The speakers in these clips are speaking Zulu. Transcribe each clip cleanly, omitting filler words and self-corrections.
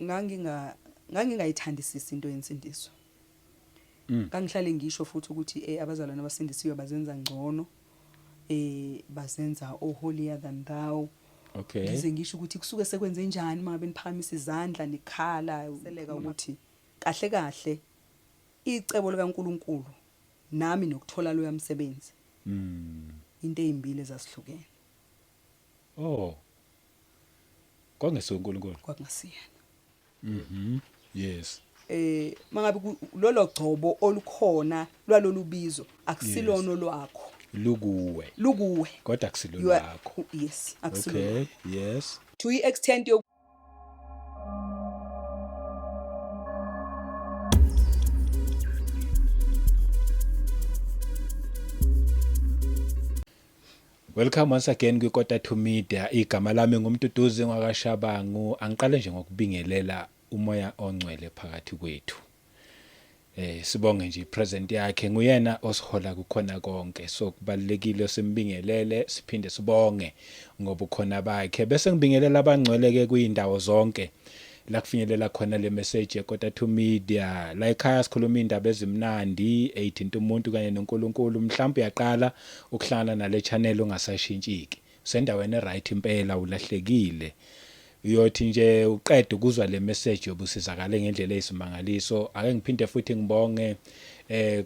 Nganginga ngangingayithandisisi into yensindiso. Ngangihlale ngisho futhi ukuthi abazalwane abasindisiwe bazenza ngcono, bazenza o holier than thou. Ngize ngisho ukuthi kusuke sekwenze njani uma ngabe niphakamisa izandla nikhala seleka ukuthi kahle kahle icebo likaNkuluNkulu nami nokuthola loya msebenzi into ezimbili ezasihlukene. Oh. Kwangesiwe uNkulunkulu. Kwakungasiyena. Yes. Mangabe lolo gcobo olukhona lwalolu bizo akusilona olwakho. Lukuwe. Lukuwe. Kodwa akusilo lwakho. Yes, akusilo. Okay. Yes. To i extent Welcome once again kwiKota to Media. Igama lami nguMduduzi ngwakaShabangu. Angiqale nje ngokubingelela umoya ongcwele phakathi kwethu. Sibonge nje ipresent yakhe, nguyena osihola kukhona konke. So kubalekile simbingelele siphinde sibonge ngobukhona bakhe. Bese ngibingelela abangcwele ke kuyindawo zonke la kufinyelela khona le message yeKota to Media. La ekhaya sikhuluma indaba ezimnandi eyithinta umuntu kanye noNkulunkulu. Mhlawumbe uyaqala ukuhlangana nale channel ungasashintshiki. Usendaweni eright impela, ulahlekile. Uyothi nje uqeda ukuzwa le message yobusizakale ngendlela eyisimangaliso. Ake ngiphinde futhi ngibonge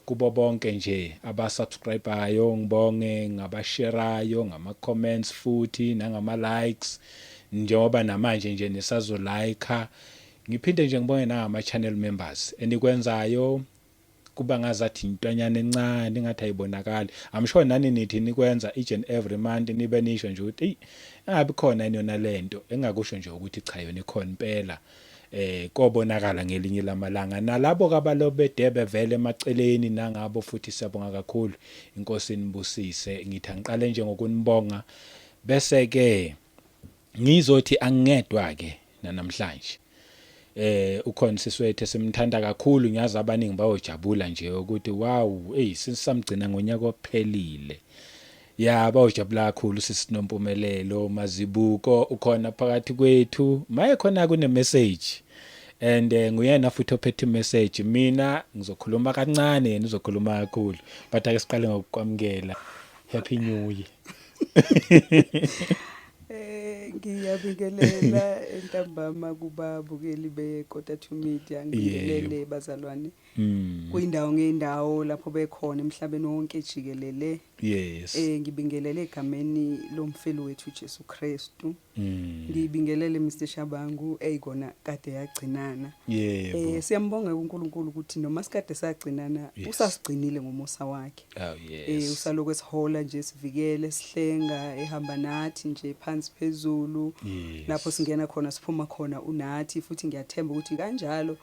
kubo bonke nje abasubscribeayo, ngibonge ngabasherayo, ngama comments futhi nangama likes, njengoba namanje nje nisazo like. Ngiphinde nje ngibonge nangama channel members enikwenzayo kuba ngazathi intwanyana encane engathi ayibonakali. I'm sure nani nithi nikwenza each and every month nibe nisho nje ukuthi eyi engabe khona yini yona lento. Engakusho nje ukuthi cha, yona ikhona impela, kobonakala ngelinye lamalanga. Nalabo kabalobede bevele emaceleni nangabo futhi siyabonga kakhulu, inkosi inibusise. Ngithi angiqale nje ngokunibonga bese ke ngizothi angingedwa ke namhlanje. Ukhona siswethu esimthanda kakhulu, ngiyazi abaningi bayojabula nje ukuthi wow, hey, sisamgcina ngonyaka ophelile. Ya, bawujabula kakhulu. Sisi Nompumelelo Mazibuko ukhona phakathi kwethu, maye khona kune message and nguyena futhi ophethe message. Mina ngizokhuluma kancane, yena uzokhuluma kakhulu, but ake siqale ngokukwamukela. Happy New Year. Ngiyabingelela entambama kubabukeli beKota to Media, ngibingelele bazalwane kuyindawo ngeindawo lapho bekhona emhlabeni wonke jikelele. Ngibingelele egameni lomfeli wethu Jesu Kristu. Ngibingelele Mr Shabangu, eyikona kade yagcinana. Siyambonga uNkulunkulu ukuthi noma sikade sagcinana usasigcinile ngomusa wakhe. Oh yes. Usaloko esihola nje, sivikele, sihlenga, ehamba nathi nje phansi phezulu. Lapho singena khona siphuma khona unathi, futhi ngiyathemba ukuthi kanjalo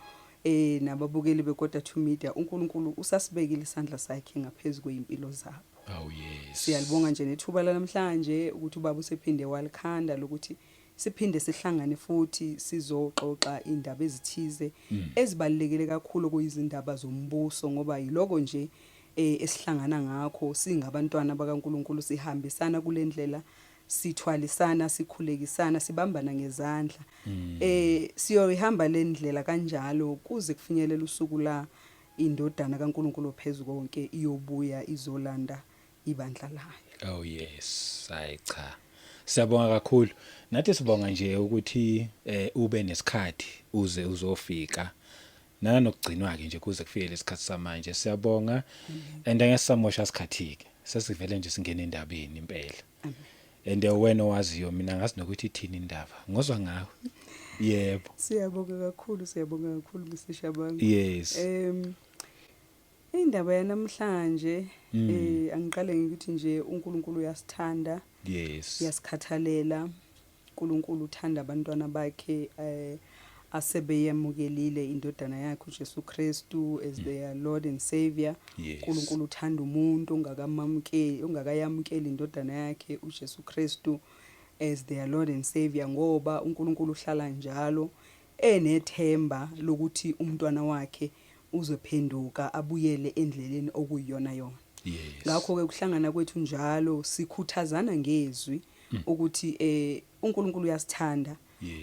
nababukeli beKota to Media uNkulunkulu usasibekile isandla sakhe ngaphezulu kwezimpilo zabo. Oh yes. Siyalibonga nje nethuba lanamhlanje ukuthi ubaba usephinde walikhanda lokuthi siphinde sihlangane futhi sizoxoxa indaba ezithize ezibalulekile kakhulu, okuyizindaba zombuso, ngoba yiloko nje esihlangana ngakho singabantwana bakaNkuluNkulu, sihambisana kulendlela, sithwalisana, sikhulekisana, sibambana ngezandla. Siyohamba lendlela kanjalo kuze kufinyelele usuku la indodana kaNkuluNkulu ophezukonke iyobuya izolanda ibandla layo. Oh yes, hayi cha. Siyabonga kakhulu. Nathi sibonga nje ukuthi ube nesikhathi uze uzofika. Nanokugcinwa ke nje kuze kufike lesikhathi samanje. Siyabonga. And angeke samosha isikhathi ke. Sesivele nje singena endabeni impela. And wena owaziyo, mina ngazi nokuthi ithini indaba. Ngozwa ngawe. Yebo. Siyabonga kakhulu, siyabonga kakhulu Mr Shabangu. Yes. Indaba yanamhlanje, angiqale ngikuthi nje uNkulunkulu uyasithanda. Uyasikhathalela. uNkulunkulu uthanda abantwana bakhe asebeyemukelile indodana yakhe uJesu Kristu as their Lord and Savior. uNkulunkulu uthanda umuntu ongakamamukeli, ongakayamukeli indodana yakhe uJesu Kristu as their Lord and Savior, ngoba uNkulunkulu uhlala njalo enethemba lokuthi umntwana wakhe uzophenduka abuyele endleleni okuyiyona yona. Ngakho ke kuhlangana kwethu njalo sikhuthazana ngezwi ukuthi uNkulunkulu uyasithanda.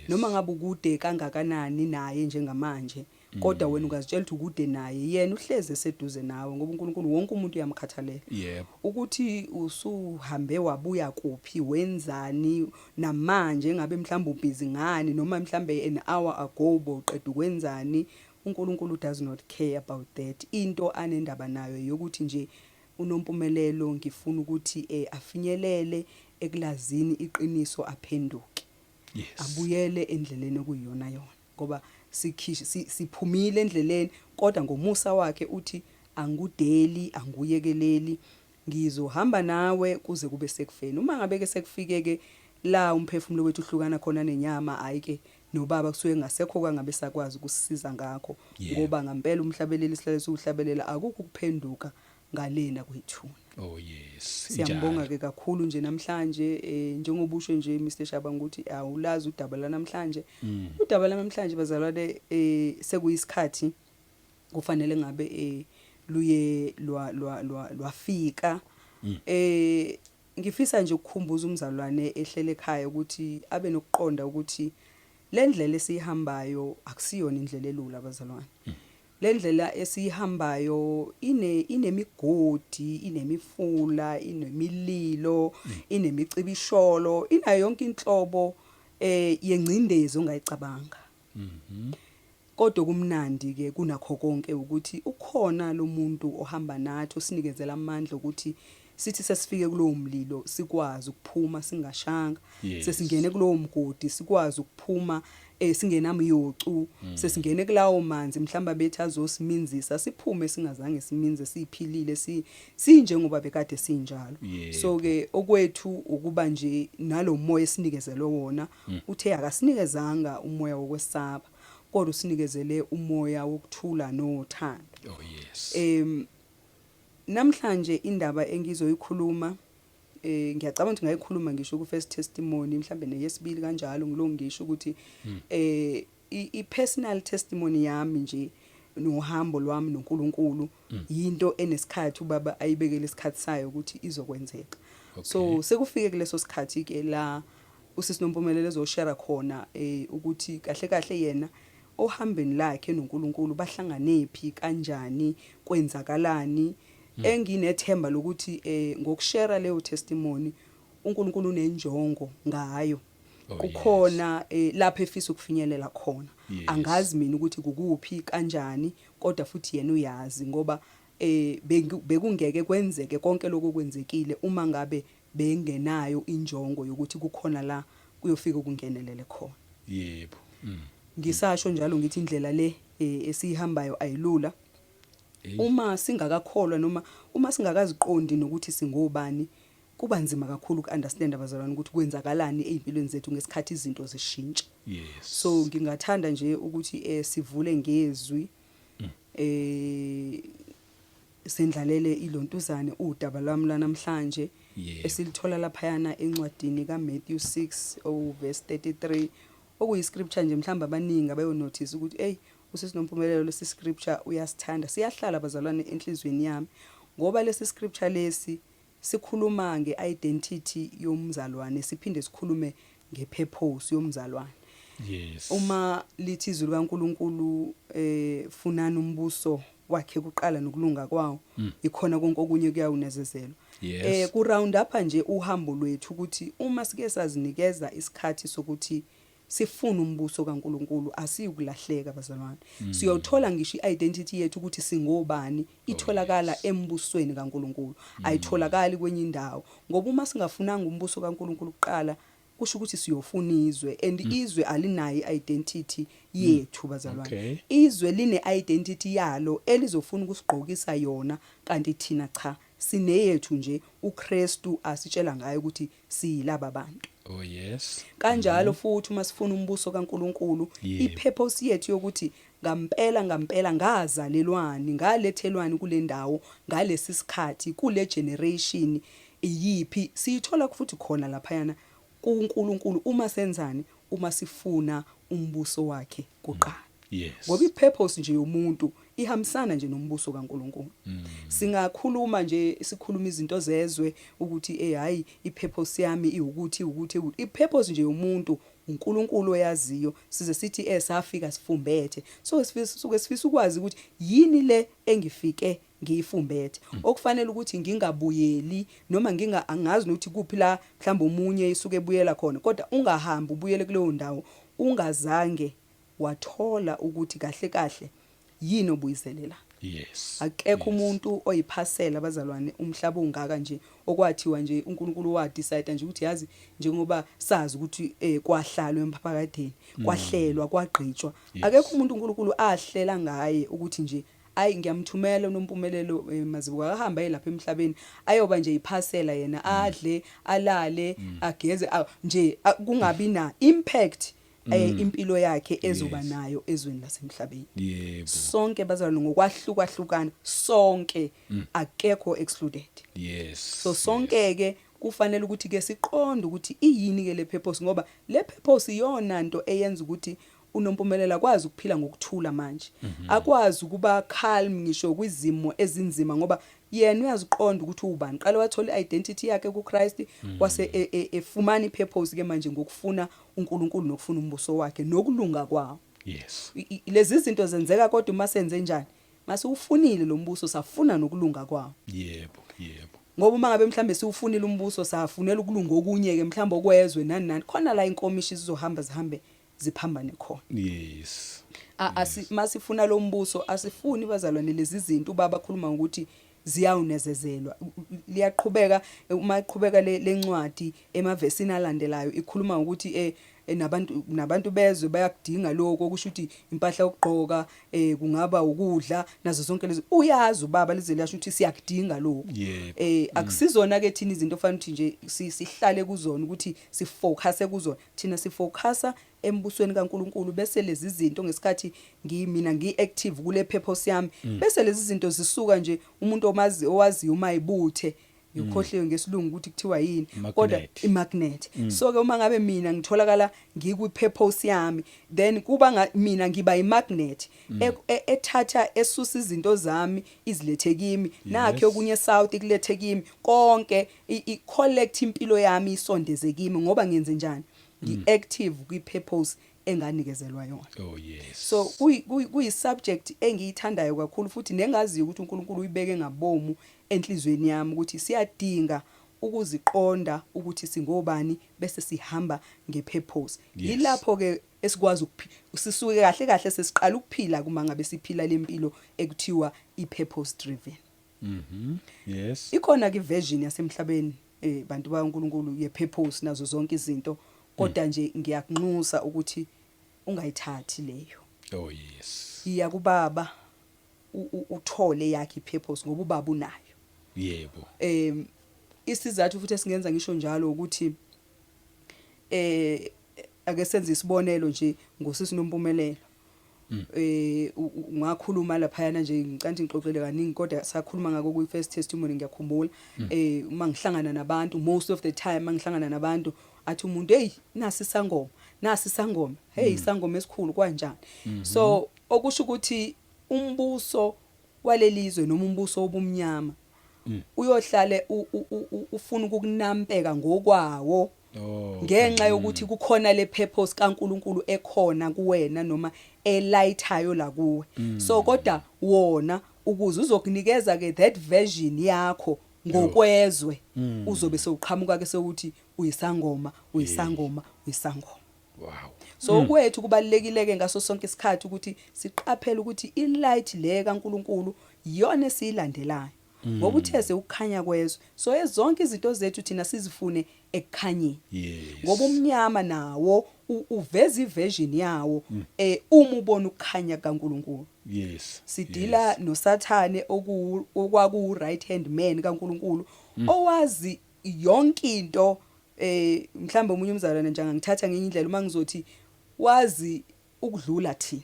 Noma ngabe ukude kangakanani naye njengamanje, kodwa wena ungazitshela ukuthi ukude naye, yena uhleze seduze nawe, ngoba uNkulunkulu wonke umuntu uyamkhathalela. Ukuthi usuhambe wabuya kuphi, wenzani namanje, ngabe mhlawumbe ubhizi ngani, noma mhlawumbe an hour ago boqeda ukwenzani, uNkulunkulu does not care about that. Into anendaba nayo yokuthi nje uNompumelelo ngifuna ukuthi afinyelele ekulazini iqiniso, aphenduke, abuyele endleleni okuyiyona yona, ngoba sikhishi siphumile endleleni, kodwa ngomusa wakhe uthi angudeli, anguyekeleli, ngizohamba nawe kuze kube sekufeni. Uma ngabe ke sekufikeke la umphefumulo wethu uhlukana khona nenyama, hayi ke nobaba kusuke ngasekho kwangabe sakwazi ukusisiza ngakho, ngoba ngempela umhlabeleli sihlale siuhlabelela, akukho ukuphenduka ngalena kwethuna. Oh yes. Siyambonga ke kakhulu nje namhlanje, njengoba usho nje Mr Shabanga ukuthi awulazi udaba lanamhlanje. Udaba lanamhlanje, bazalwane, sekuyisikhathi kufanele ngabe luye lwa lwa lwafika. Ngifisa nje ukukhumbuza umzalwane ehlele ekhaya ukuthi abe nokuqonda ukuthi le ndlela esihambayo akusiyona indlela elula, bazalwane. Le ndlela esihambayo inemigodi, inemifula, inemililo, inemicibisholo, inayo yonke inhlobo yengcindezi ongayicabanga. Kodwa kumnandi ke kunakho konke ukuthi ukhona lo muntu ohamba nathi, osinikezela amandla ukuthi sithi sesifike kulowo mlilo sikwazi ukuphuma singashanga, sesingene kulowo mgodi sikwazi ukuphuma singenamyocu, sesingene kulawo manzi mhlamba bethi azosiminzisa, siphume singazange siminze, siphilile, sinjengoba bekade sinjalo. So ke okwethu ukuba nje nalomoya esinikezelwe wona. Uthe akasinikezanga umoya wokwesaba, kodwa usinikezele umoya wokuthula nothando. Oh yes. Namhlanje indaba engizoyikhuluma, ngiyacabanga ukuthi ngayikhuluma ngisho ku first testimony, mhlambe neyesibili kanjalo, ngilongisho ukuthi i personal testimony yami nje nohambo lwami noNkulunkulu yinto enesikhathi ubaba ayibekele isikhathi sayo ukuthi izokwenzeka. So sekufike kuleso sikhathi ke la usisi Nompumelelo ezoshare khona ukuthi kahle kahle yena ohambeni lakhe noNkulunkulu bahlanganephi, kanjani, kwenzakalani. Enginethemba lokuthi ngokushare leyo testimony uNkulunkulu unenjongo ngayo, kukhona lapho efisa ukufinyelela khona. Angazi mina ukuthi kukuphi, kanjani, kodwa futhi yena uyazi, ngoba bekungeke kwenzeke konke lokho kwenzekile uma ngabe bengenayo injongo yokuthi kukhona la kuyofika ukungenelele khona. yebo mm. Ngisasho njalo ngithi indlela le esiyihambayo ayilula. Uma singakakholwa noma uma singakaziqondi nokuthi singobani, kuba nzima kakhulu uku-understand, abazalwane, ukuthi kwenzakalani ey'mpilweni zethu ngesikhathi izinto zishintsha. So ngingathanda nje ukuthi sivule ngezwi, sendlalele ilontuzane udaba lwami lanamhlanje, esilithola laphayana encwadini kaMatthew 6 oh verse 33, okuyi-scripture nje mhlawumbe abaningi abayonotice ukuthi hey, usisi Nompumelelo lesi scripture uyasithanda, siyahlala, bazalwane, enhlizweni yami, ngoba lesi scripture lesi sikhuluma nge-identity yomzalwane, siphinde sikhulume nge-purpose yomzalwane. Uma lithi izwi likaNkuluNkulu, funani umbuso wakhe kuqala nokulunga kwawo, ikhona konke okunye kuyawunezezelwa. Ku round up nje uhambo lwethu ukuthi uma sike sazinikeza isikhathi sokuthi sifuna umbuso kaNkuluNkulu, asiyukulahleka, bazalwane. Siyothola ngisho i-identity yethu ukuthi singobani, itholakala embusweni kaNkuluNkulu, ayitholakali kwenye indawo, ngoba uma singafunanga umbuso kaNkuluNkulu kuqala, kusho ukuthi siyofuna izwe, and izwe alinayo i-identity yethu, bazalwane. Izwe line identity yalo elizofuna ukusigqokisa yona, kanti thina cha, sineyethu nje uKristu asitshela ngayo ukuthi siyilaba bantu. Oh yes. Kanjalo futhi uma sifuna umbuso kaNkuluNkulu, i-purpose yethu yokuthi ngampela ngampela ngazalelwani, ngalethelwani kule ndawo ngalesi sikhathi, kule generation iyiphi, siyithola futhi khona laphayana kuNkulunkulu uma senzani, uma sifuna umbuso wakhe kuqala, ngoba i-purpose nje yomuntu ihambisana nje nombuso kaNkuluNkulu. Singakhuluma nje, sikhuluma izinto zezwe ukuthi hayi, i-purpose yami iwukuthi iwukuthi iwukuthi. I-purpose nje yomuntu uNkulunkulu oyaziyo. Size sithi safika sifumbethe, so sifisa, suke sifisa ukwazi ukuthi yini le engifike ngiyifumbethe okufanele ukuthi ngingabuyeli, noma nginga angazi nokuthi kuphi la mhlawumbe omunye isuke ebuyela khona, kodwa ungahambi ubuyele kuleyo ndawo ungazange wathola ukuthi kahle kahle yini obuyizelela. Akekho umuntu oyiphasela, abazalwane, umhlaba ongaka nje okwathiwa nje uNkulunkulu wa decide nje ukuthi, yazi, njengoba sazi ukuthi kwahlalwa emphakadeni, kwahlelwa, kwagqitshwa. Akekho umuntu uNkulunkulu ahlela ngaye ukuthi nje, ayi, ngiyamthumela uNompumelelo Mazibuko, akahamba lapha emhlabeni ayoba nje iphasela, yena adle, alale, ageze, nje kungabi na impact impilo yakhe ezoba nayo ezweni lasemhlabeni. Sonke, bazalwane, ngokwahlukahlukana, sonke, akekho excluded. So sonke ke kufanele ukuthi ke siqonde ukuthi iyini ke le purpose, ngoba le purpose iyona nto eyenza ukuthi uNompumelelo akwazi ukuphila ngokuthula manje, akwazi ukuba calm ngisho kwizimo ezinzima, ngoba yena uyaziqonda ukuthi ubani. Qala wathola i-identity yakhe kuChrist, wase efumana i-purpose ke manje ngokufuna uNkulunkulu nokufuna umbuso wakhe nokulunga kwawo. Lezi zinto zenzeka, kodwa uma senze njani, masiwufunile lo mbuso, safuna nokulunga kwawo. yebo yebo Ngoba uma ngabe mhlambe siwufunile umbuso, safunela ukulunga okunye ke, mhlambe okwezwe, nani nani, khona la inkomishi zizohamba zihambe ziphambane khona. Masifuna lo mbuso, asifuni, bazalwane, lezi zinto ubaba akhuluma ngokuthi ziyawunezezelwa. Liyaqhubeka, uma iqhubeka lencwadi emavesini alandelayo ikhuluma ngokuthi nabantu bezwe bayakudinga lokho, okusho ukuthi impahla yokugqoka, kungaba ukudla, nazo zonke lezi. Uyazi ubaba lize liyasho ukuthi siyakudinga lokho. Akusizona ke thina izinto ofanele ukuthi nje sihlale kuzona, ukuthi sifocus kuzona. Thina sifocusa embusweni kaNkuluNkulu, bese lezi zinto, ngesikhathi ngimina ngi-active kule purpose yami, bese lezi zinto zisuka nje. Umuntu omazi, owaziyo uma ibuthe, ngikhohliwe ngesilungu ukuthi kuthiwa yini, kodwa Magnet. Imagnet. So ke uma ngabe mina ngitholakala ngikwi purpose yami, then kuba mina ngiba imagnet ethatha, esusa izinto zami izilethe kimi, nakho okunye south ikulethe kimi konke, i collect impilo yami isondeze kimi, ngoba ngenze njani? Ngi-active kwi-purpose enganikezelwa yona. Oh yes. So kuyi subject engiyithandayo kakhulu futhi nengaziyo ukuthi uNkulunkulu uyibeke ngabomu enhlizweni yami ukuthi siyadinga ukuziqonda ukuthi singobani, bese sihamba ngepurpose. Yilapho ke esikwazi sisuke kahle kahle sesiqala ukuphila kuma ngabe siphila lempilo ekuthiwa i-purpose driven. Ikhona ke iversion yasemhlabeni, bantu baNkulunkulu, ye-purpose nazo zonke izinto, kodwa nje ngiyakunxusa ukuthi ungayithathi leyo. Oh yes. Iya kubaba, uthole yakhe i-purpose, ngoba ubaba unayo. Isizathu futhi esingenza ngisho njalo ukuthi ake senze isibonelo nje ngosisi Nompumelelo. Ungakhuluma lapha yana nje, ngicanti ngixoxele kaningi, kodwa sakhuluma ngako kwi first testimony, ngiyakhumbula. Uma ngihlangana nabantu, most of the time mangihlangana nabantu, athi umuntu, "Hey, nasi isangoma, nasi isangoma, hey, isangoma esikhulu kanjani." So okusho ukuthi umbuso walelizwe noma umbuso wobumnyama uyohlale ufuna ukukunampeka ngokwawo, ngenxa yokuthi kukhona le purpose kaNkuluNkulu ekhona kuwena noma elighthayo la kuwe. So kodwa wona ukuze uzokunikeza ke that version yakho ngokwezwe, uzobe sewuqhamuka ke sewuthi uyisangoma, uyisangoma, uyisangoma. So kwethu kubalekile ke ngaso sonke isikhathi ukuthi siqaphele ukuthi ilight le kaNkuluNkulu iyona esiyilandelayo, ngoba utheze ukukhanya kwezwe. So ezonke izinto zethu thina sizifune ekukhanyeni, ngoba umnyama nawo uveza iversion yawo uma ubona ukukhanya kaNkuluNkulu. Sidila noSathane okwaku right hand man kaNkuluNkulu, owazi yonke into. Mhlawumbe omunye umzalwane nje angangithatha ngenye indlela uma ngizothi wazi ukudlula thina,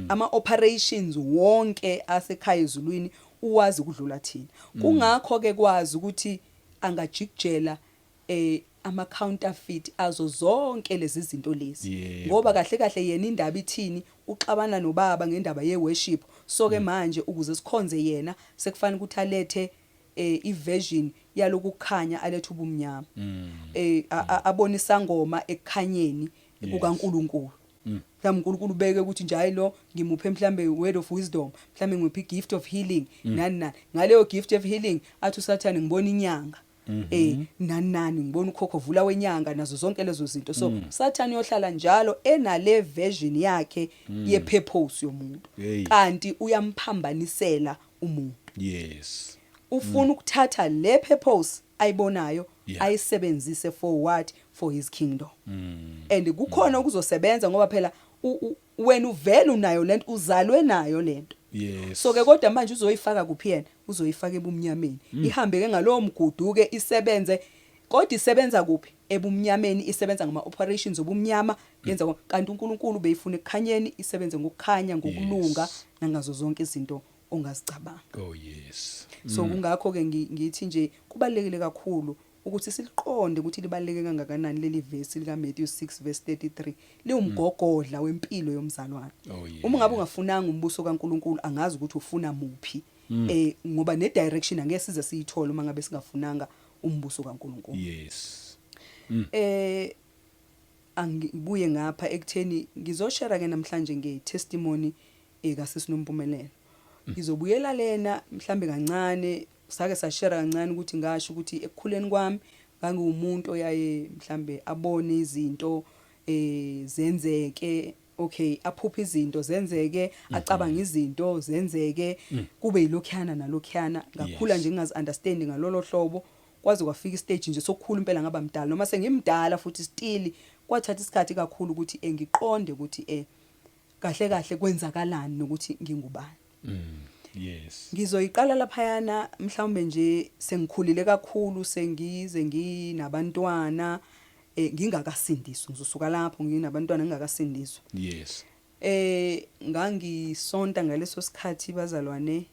ama operations wonke asekhaya ezulwini uwazi ukudlula thina. Kungakho ke kwazi ukuthi angajikijela ama counterfeit azo zonke lezi zinto lezi, ngoba kahle kahle yena indaba ithini? Uxabana nobaba ngendaba ye worship. So ke manje ukuze sikhonze yena, sekufanele ukuthi alethe iversion yalokukhanya, alethe ubumnyama, abonisa ngoma ekukhanyeni. kukaNkuluNkulu. Mhlawumbe uNkulunkulu ubeke ukuthi nje hayi, lo ngimuphe mhlambe word of wisdom, mhlambe ngimuphe gift of healing, nani nani. Ngaleyo gift of healing athi uSathane, "Ngibona inyanga, nani nani, ngibona ukhokho vula wenyanga," nazo zonke lezo zinto. So Sathane uyohlala njalo enale version yakhe ye purpose yomuntu, Hey. kanti uyamphambanisela umuntu. Ufuna ukuthatha le purpose ayibonayo, ayisebenzise for what? For his kingdom. And kukhona okuzosebenza, ngoba phela wena uvela unayo lento, uzalwe nayo lento. So ke kodwa manje uzoyifaka kuphi yena? Uzoyifaka ebumnyameni, ihambe ke ngalowo mgudu ke isebenze. Kodwa isebenza kuphi ebumnyameni? Isebenza ngama operations obumnyama, yenza kanti uNkulunkulu beyifuna ekukhanyeni, isebenze ngokukhanya, ngokulunga, nangazo zonke izinto ongazicabanga. Oh yes. So kungakho ke ngithi nje kubalekile kakhulu ukuthi siliqonde ukuthi libaleke kangakanani leli verse lika Matthew 6 verse 33, liwumgogodla wempilo yomzalwane. Uma ngabe ungafunanga umbuso kaNkuluNkulu, angazi ukuthi ufuna muphi, ngoba ne direction angeke size siyithole uma ngabe singafunanga umbuso kaNkuluNkulu. Angibuye ngapha ekutheni ngizoshare ke namhlanje nge testimony ekasisi Nompumelelo. Ngizobuyela lena mhlambe kancane, sake sashare kancane ukuthi ngasho ukuthi ekukhuleni kwami ngangiwumuntu oyaye mhlambe abone izinto zenzeke, okay, aphuphe izinto zenzeke, acabanga izinto zenzeke, kube yilokhuyana nalokhuyana. Ngakhula nje ngingazi understand ngalolo hlobo, kwaze kwafika istage nje sokukhula impela, ngaba mdala, noma sengimdala futhi still kwathatha isikhathi kakhulu ukuthi ngiqonde ukuthi kahle kahle kwenzakalani nokuthi ngingubani. Ngizoyiqala laphayana mhlawumbe nje sengikhulile kakhulu, sengize nginabantwana, ngingakasindiswa. Ngizosuka lapho nginabantwana, ngingakasindiswa. Ngangisonta ngaleso sikhathi, bazalwane,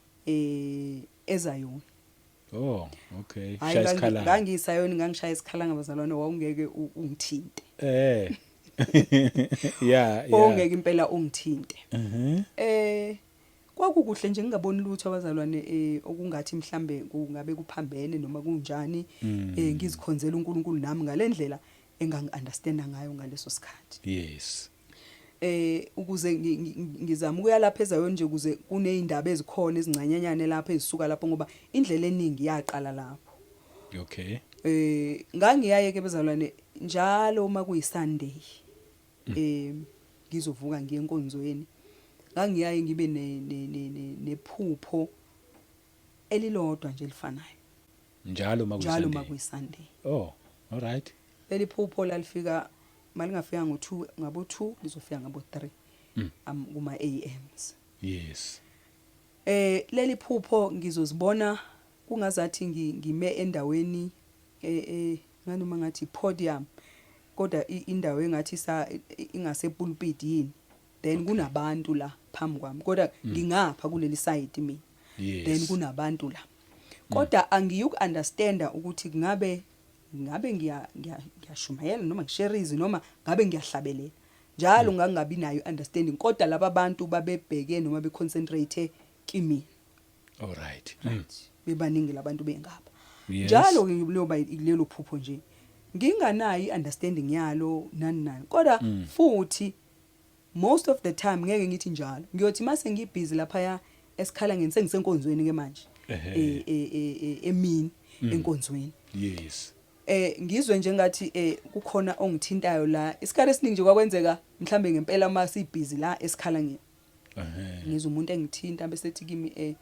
eZayoni. Oh, okay. Hayi, Shaya isikhala. Ngangiyisayoni, ngangishaya isikhala, bazalwane, wawungeke ungithinte. Wawungeke impela ungithinte. Kwakukuhle nje, ngingaboni lutho, abazalwane, okungathi mhlambe kungabe kuphambene noma kunjani, ngizikhonzela uNkulunkulu nami ngalendlela engangi-understanda ngayo ngaleso sikhathi. Ukuze ngizama ukuya lapha eZayoni nje ukuze kuneyindaba ezikhona ezincanyanyane lapha ezisuka lapho, ngoba indlela eningi yaqala lapho. Ngangiyaye ke, bazalwane, njalo uma kuyiSunday, ngizovuka ngiye enkonzweni, ngangiyaye ngibe nephupho elilodwa nje elifanayo. Njalo Njalo makuyiSunday. MakuyiSunday. Oh, all right. Leli phupho lalifika, malingafika ngo2, ngabo 2 lizofika ngabo 3 kuma AMs. Leli phupho ngizozibona kungazathi ngime endaweni nganoma ngathi podium, kodwa indawo engathi sa ingase pulpit yini, then kunabantu la phambi kwami, kodwa ngingapha kuleli side mina. Then kunabantu la, kodwa angiyuku-understanda ukuthi kungabe ngabe ngiyashumayela noma ngisherizi noma ngabe ngiyahlabelela. Njalo ngangabi nayo understanding, kodwa laba bantu babebheke noma beconcentrate kimi. All right. Right, bebaningi labantu bengapha. Njalo Njalo ke kuloba lelo phupho nje nginganayo i-understanding yalo, nani nani, kodwa futhi most of the time, ngeke ngithi njalo, ngiyothi mase ngibhizi lapha esikhala ngeni, sengisenkonzweni ke manje, emini enkonzweni, ngizwe nje ngathi kukhona ongithintayo la. Isikhathi esiningi nje kwakwenzeka mhlambe ngempela uma sibhizi la esikhala ngeni, ngizwe umuntu engithinta bese ethi kimi,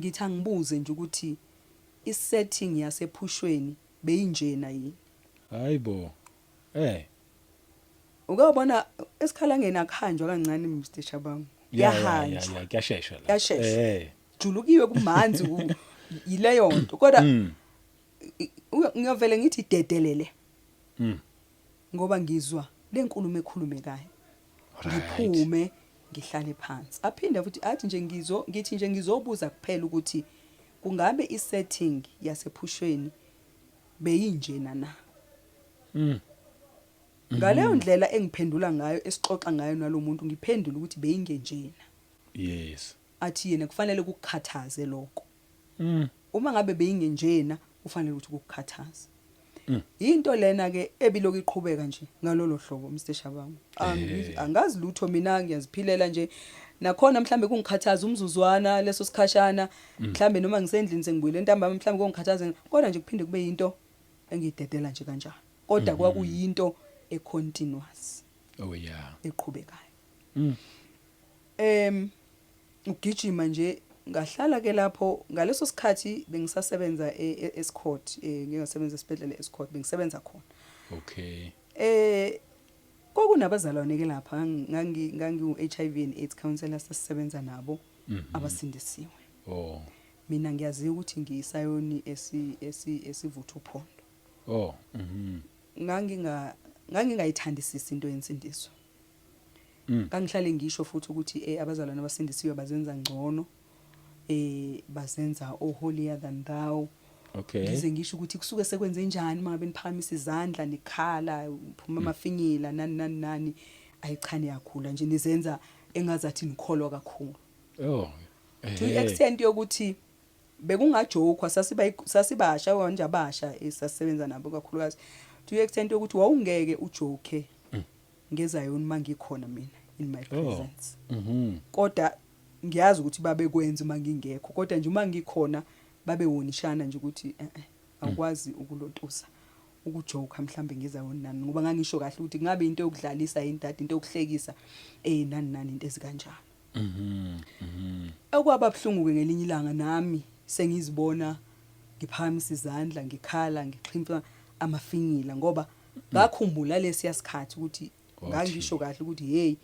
"Ngithi angibuze nje ukuthi isetting yasephushweni beyinjena yini?" Hayibo. Uke wabona esikhalangeni akuhanjwa kancane, Mr Shabangu? Kuyahanjwa. Yeah, kuyashesha la. Kuyasheshwa. Julukiwe, kumanzi, yileyo nto, kodwa ngiyovele ngithi dedelele ngoba ngizwa lenkulumo ekhulumekayo. Ngiphume ngihlale phansi, aphinde futhi athi nje ngithi nje ngizobuza kuphela ukuthi kungabe isetting yasephushweni beyinjena na. Ngaleyo ndlela engiphendula ngayo, esixoxa ngayo nalomuntu, ngiphendula ukuthi beyingenjena. Athi yena kufanele kukukhathaze lokho. Uma ngabe beyingenjena, kufanele ukuthi kukukhathaze. Into lena ke ebiloku iqhubeka nje ngalolo hlobo, Mr Shabangu. Angazi lutho mina, ngiyaziphilela nje. Nakhona mhlambe kungikhathaza umzuzwana leso sikhashana, mhlambe noma ngisendlini sengibuyile ntambama, mhlambe kungikhathaza, kodwa nje kuphinde kube yinto engiyidedela nje kanjalo. Kodwa kwakuyinto econtinuous eqhubekayo. Ugijima nje, ngahlala ke lapho ngaleso sikhathi bengisasebenza e-Estcourt, ngingasebenza esibhedlela e-Estcourt, bengisebenza khona. Kwakunabazalwane ke lapha, ngangiwu HIV and AIDS counselor, sasisebenza nabo abasindisiwe. Mina ngiyaziwa ukuthi ngiyisayoni esivutha uphondo. Ngangingayithandisisi into yensindiso. Ngangihlale ngisho futhi ukuthi abazalwane abasindisiwe bazenza ngcono, bazenza o holier than thou. Ngize ngisho ukuthi kusuke sekwenze njani uma ngabe niphakamisa izandla, nikhala, uphuma amafinyila, nani nani nani, ayichane yakhula nje, nizenza engazathi nikholwa kakhulu. To the extent yokuthi bekungajokwa, sasibasha kanje abasha esasisebenza nabo kakhulukazi, to the extent yokuthi wawungeke ujoke ngezayoni mangikhona mina in my presence. Kodwa ngiyazi ukuthi babekwenza uma ngingekho, kodwa nje uma ngikhona babewonishana nje ukuthi awukwazi ukulontusa ukujoka mhlambe ngezayoni nani, ngoba ngangisho kahle ukuthi kungabe into yokudlalisa yini dade, into yokuhlekisa, nani nani, into ezikanjalo. Mhm. Mhm. Okwaba buhlungu ke ngelinye ilanga nami sengizibona ngiphakamisa izandla, ngikhala, ngixhimfa amafinyila, ngoba ngakhumbula lesiya sikhathi ukuthi ngangisho kahle ukuthi hey,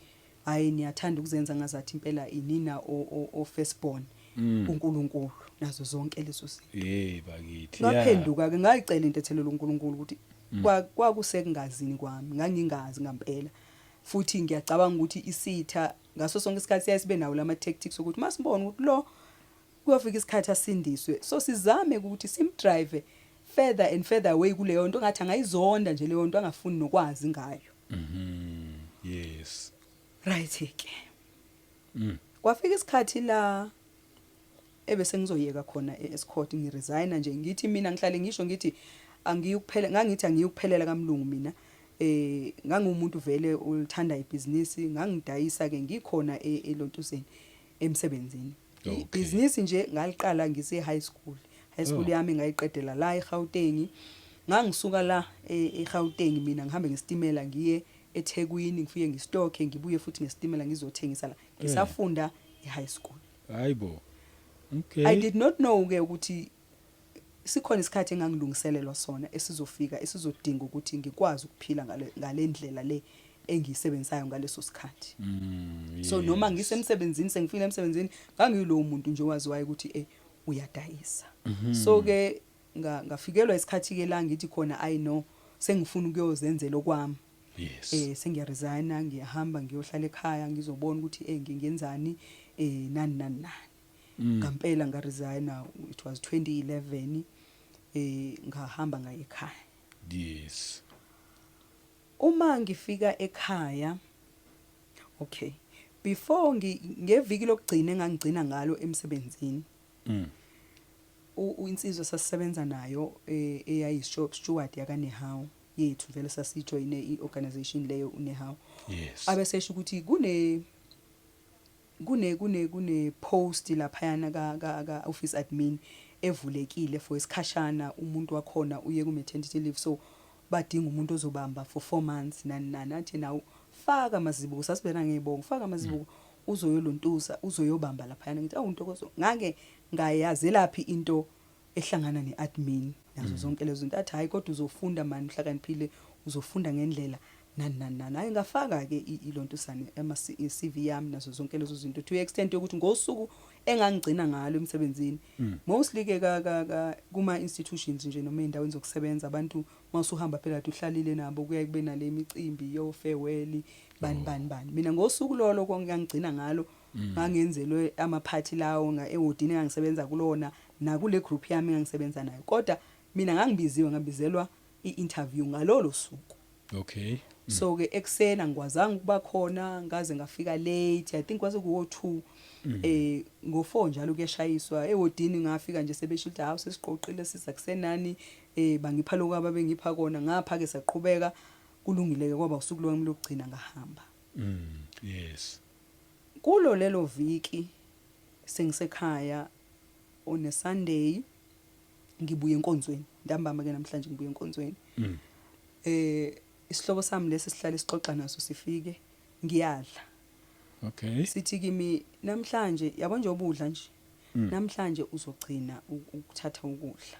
hayi, niyathanda ukuzenza ngazathi impela inina o firstborn kuNkulunkulu nazo zonke lezo zinto. Hey bakithi. Ngaphenduka ke, ngayicela intethelelo uNkulunkulu ukuthi kwakusekungazini kwami, ngangingazi ngempela. Futhi ngiyacabanga ukuthi isitha ngaso sonke isikhathi siyasibe nawo lama tactics ukuthi masibona ukuthi lo kuyofika isikhathi asindiswe, so sizame ukuthi simdrive further and further away kuleyo nto, ngathi angayizonda nje leyo nto, angafuni nokwazi ngayo. Right ke. Kwafika isikhathi la ebese ngizoyeka khona e-Estcourt, ngiresigna nje, ngithi mina ngihlale ngisho ngithi angiyukuphela, ngangithi angiyukuphelela kamlungu mina. Ngangumuntu vele ulithanda ibhizinisi, ngangidayisa ke ngikhona elontuzeni emsebenzini. Ibhizinisi nje ngaliqala ngise high school. High school yami ngayiqedela la eGauteng. Ngangisuka la eGauteng mina ngihambe ngesitimela ngiye eThekwini, ngifike ngistocke, ngibuye futhi ngesitimela ngizothengisa la. Ngisafunda e-high school. Hayibo. Okay. I did not know ke ukuthi sikhona isikhathi engangilungiselelwa sona esizofika, esizodinga ukuthi ngikwazi ukuphila ngale ndlela le engiyisebenzisayo ngaleso sikhathi. So noma ngisemsebenzini, sengifile emsebenzini, ngangiyilowo muntu nje owaziwayo ukuthi uyadayisa. So ke ngafikelwa isikhathi ke la ngithi khona, I know sengifuna ukuyozenzela okwami. Sengiyaresigna, ngiyahamba ngiyohlala ekhaya, ngizobona ukuthi ngingenzani, nani nani nani. Ngempela ngaresigna, it was 2011, ngahamba ngaye ekhaya. Uma ngifika ekhaya, okay, before ngeviki lokugcina engangigcina ngalo emsebenzini, insizwa sasisebenza nayo, eyayi steward yaka Nehawu yethu, vele sasijoyine iorganization leyo uNehawu, abesesho ukuthi kune post laphayana ka office admin evulekile for isikhashana, umuntu wakhona uye ku maternity leave, so badinga umuntu ozobamba for 4 months, nani nani. Athi nawu, faka amazibuko, sasibena ngezibongo, faka amazibuko uzoyolontusa, uzoyobamba laphayana. Ngithi awu Ntokozo, ngake ngayazelaphi into ehlangana neadmin nazo zonke lezo zinto? Athi hayi, kodwa uzofunda mani, uhlakaniphile, uzofunda ngendlela, nani nani nani. Hayi, ngafaka ke ilontusane ama CV yami nazo zonke lezo zinto, to extent yokuthi ngosuku engangigcina ngalo emsebenzini, mostly ke ka kuma institutions nje noma endaweni zokusebenza, abantu mawusuhamba phela uhlalile nabo, kuyaye kube nale imicimbi yo farewell, bani bani bani. Mina ngosuku lolo kongangigcina ngalo, ngangenzelwe amaphathi lawo nga ewodini engangisebenza kulona nakule group yami engangisebenza nayo, kodwa mina ngangibiziwe, ngabizelwa i-interview ngalolo suku. So ke eksena ngikwazanga ukuba khona, ngaze ngafika late, I think kwase kuwo 2, ngo4 njalo kuyashayiswa ewodini. Ngafika nje sebesho ukuthi hawu, sesiqoqile, siza kusenani. Bangipha lokho ababengipha kona, ngapha ke saqhubeka, kulungile ke, kwaba usuku lwami lokugcina, ngahamba. Kulo lelo viki sengisekhaya on a Sunday, ngibuye enkonzweni ntambama ke namhlanje, ngibuye enkonzweni. Isihlobo sami lesi sihlale sixoxa naso sifike ngiyadla. Sithi kimi namhlanje, yabo nje obudla nje, namhlanje uzogcina ukuthatha ukudla.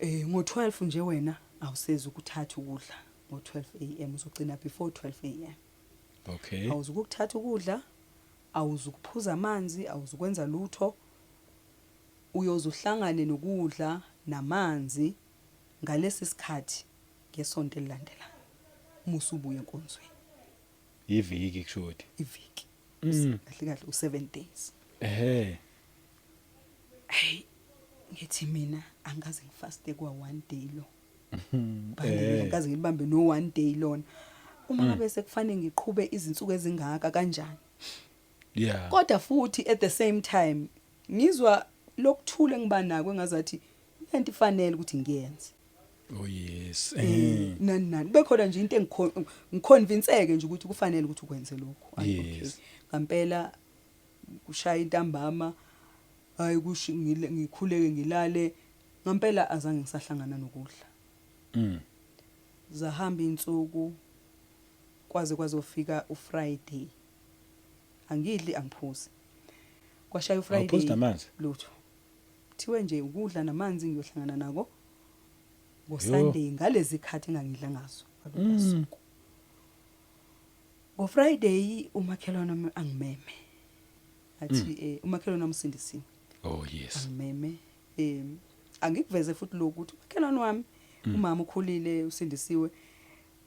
Ngo12 nje wena awusezi ukuthatha ukudla ngo12 am, uzogcina before 12 am. Awuzukuthatha ukudla, awuzukuphuza amanzi, awuzukwenza lutho, uyoze uhlangane nokudla namanzi ngalesi sikhathi ngesonto elilandelayo musubuya enkonzweni. Iviki kusho ukuthi. Iviki kahle kahle u7 days. Hey, ngithi mina angaze ngifaste kwa one day lo. Angikaze ngilibambe no one day lona. Uma ngabe sekufanele ngiqhube izinsuku ezingaka kanjani? Kodwa futhi at the same time ngizwa lokuthula engiba nako engazathi lento ifanele ukuthi ngiyenze. Oh yes. Nani nani bekhona nje into engiconvinceke nje ukuthi kufanele ukuthi ukwenze lokho. Hayi, okay. Ngempela kushaya intambama, hayi kushi ngikhuleke, ngilale, ngempela azange ngisahlangana nokudla. Zahamba insuku kwaze kwazofika uFriday, angidli, angiphuzi, kwashaya Awuphuzi uFriday. Namanzi? Lutho, thiwe nje ukudla namanzi ngiyohlangana nako ngoSunday ngalezi khathi engangidla ngazo ngalolu suku. NgoFriday umakhelwane wami angimeme, athi umakhelwane wami usindisiwe. Oh yes. Angimeme, angikuveze futhi lokhu ukuthi umakhelwane wami, umama ukhulile, usindisiwe.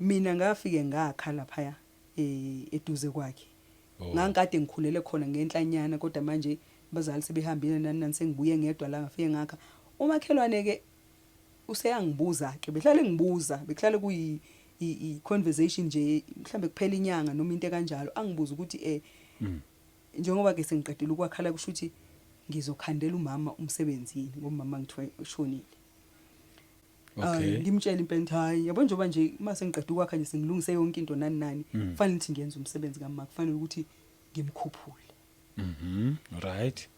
Mina ngafike ngakha lapha eduze kwakhe. Ngangikade ngikhulele khona ngenhlanyana, kodwa manje abazali sebehambile, nani nani, sengibuye ngedwa la, ngafike ngakha. Umakhelwane ke useyangibuza ke, behlale ngibuza, bekuhlale kuyi i conversation nje, mhlambe kuphela inyanga noma into kanjalo, angibuza ukuthi njengoba ke sengiqedile ukwakhala, kusho ukuthi ngizokhandela umama umsebenzi yini, ngoba umama ngithiwa ushonile. Hayi, ngimtshela impela ukuthi hayi, yabo, njengoba nje uma sengiqeda ukwakha nje, sengilungise yonke into, nani nani, kufanele ukuthi ngiyenze umsebenzi kamama, kufanele ukuthi ngimkhuphule. Right.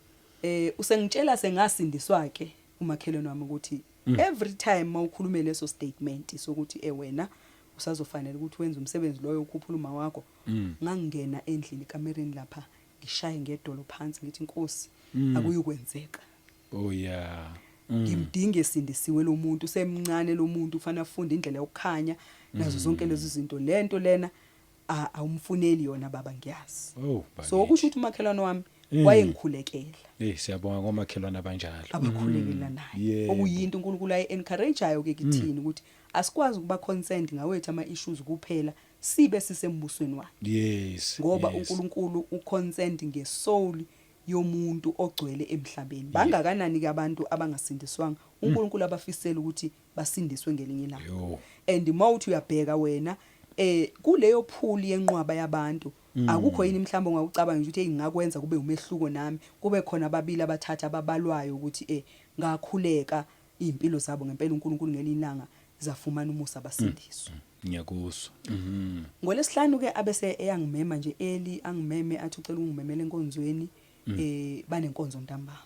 Usengitshela sengasindiswa ke umakhelwane wami ukuthi every time mawukhulume leso statement sokuthi wena usazofanele ukuthi wenze umsebenzi loyo, ukhuphula uma wakho, ngangena endlini, kamereni lapha, ngishaye ngedolo phansi, ngithi, "Inkosi, akuyukwenzeka." Oh yeah. Ngimdinge esindisiwe lo muntu, usemncane lo muntu, ufanele afunde indlela yokukhanya nazo zonke lezi zinto. Lento lena awumfuneli yona, baba, ngiyazi. Oh, So bakithi. kusho ukuthi umakhelwane wami wayengikhulekela. Eh, siyabonga ngomakhelwane abanjalo. Abakhulekela naye. Okuyinto uNkulunkulu ayi-encourageayo ke kithini ukuthi asikwazi ukuba concerned ngawethu ama-issues kuphela sibe sisembusweni wakhe, ngoba uNkulunkulu uconcerned ngesoul yomuntu ogcwele emhlabeni. Bangakanani ke abantu abangasindiswanga uNkulunkulu abafisela ukuthi basindiswe ngelinye ilanga? And mawuthi uyabheka wena kuleyo pool yenqwaba yabantu, akukho yini mhlawumbe ongakucabanga nje ukuthi hey, ngingakwenza kube umehluko nami, kube khona ababili, abathathu ababalwayo ukuthi ngakhuleka impilo zabo ngempela uNkulunkulu ngelinye ilanga zafumana umusa, basindiswa? Ngiyakuzwa. NgoLesihlanu ke abese eyangimema nje eli, angimeme athi ucela ungimemela enkonzweni, banenkonzo ntambama,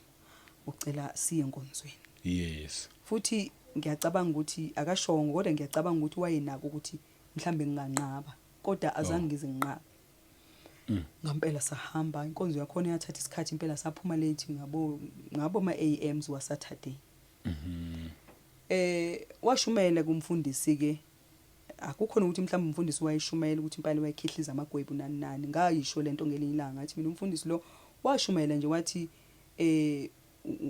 ucela siye enkonzweni. Futhi ngiyacabanga ukuthi akashongo, kodwa ngiyacabanga ukuthi wayenako ukuthi mhlambe nginganqaba, kodwa azange ngize nginqabe. Ngempela sahamba, inkonzo yakhona yathatha isikhathi impela, saphuma late ngabo ama AMs wa Saturday. Washumela kumfundisi ke, akukhona ukuthi mhlawumbe umfundisi wayeshumayela ukuthi impela wayekhihliza amagwebu nani nani. Ngayisho lento ngelinye ilanga, ngathi mina umfundisi lo washumayela nje wathi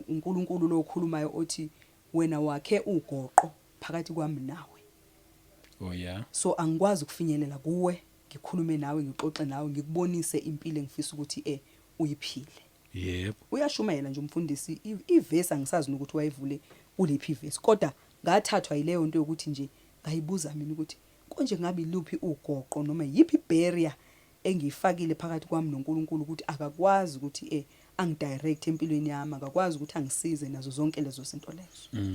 uNkulunkulu lo okhulumayo othi wena wakhe ugoqo phakathi kwami nawe. Oh yeah. So angikwazi ukufinyelela kuwe, ngikhulume nawe, ngixoxe nawe, ngikubonise impilo engifisa ukuthi uyiphile. Uyashumayela nje umfundisi, ivesi angisazi nokuthi wayivule kuliphi ivesi, kodwa ngathathwa yileyo nto yokuthi nje ngayibuza mina ukuthi Konje ngabe iluphi ugoqo noma yiphi barrier engiyifakile phakathi kwami noNkulunkulu ukuthi akakwazi ukuthi angidirect empilweni yami, akakwazi ukuthi angisize nazo zonke lezo zinto lezo.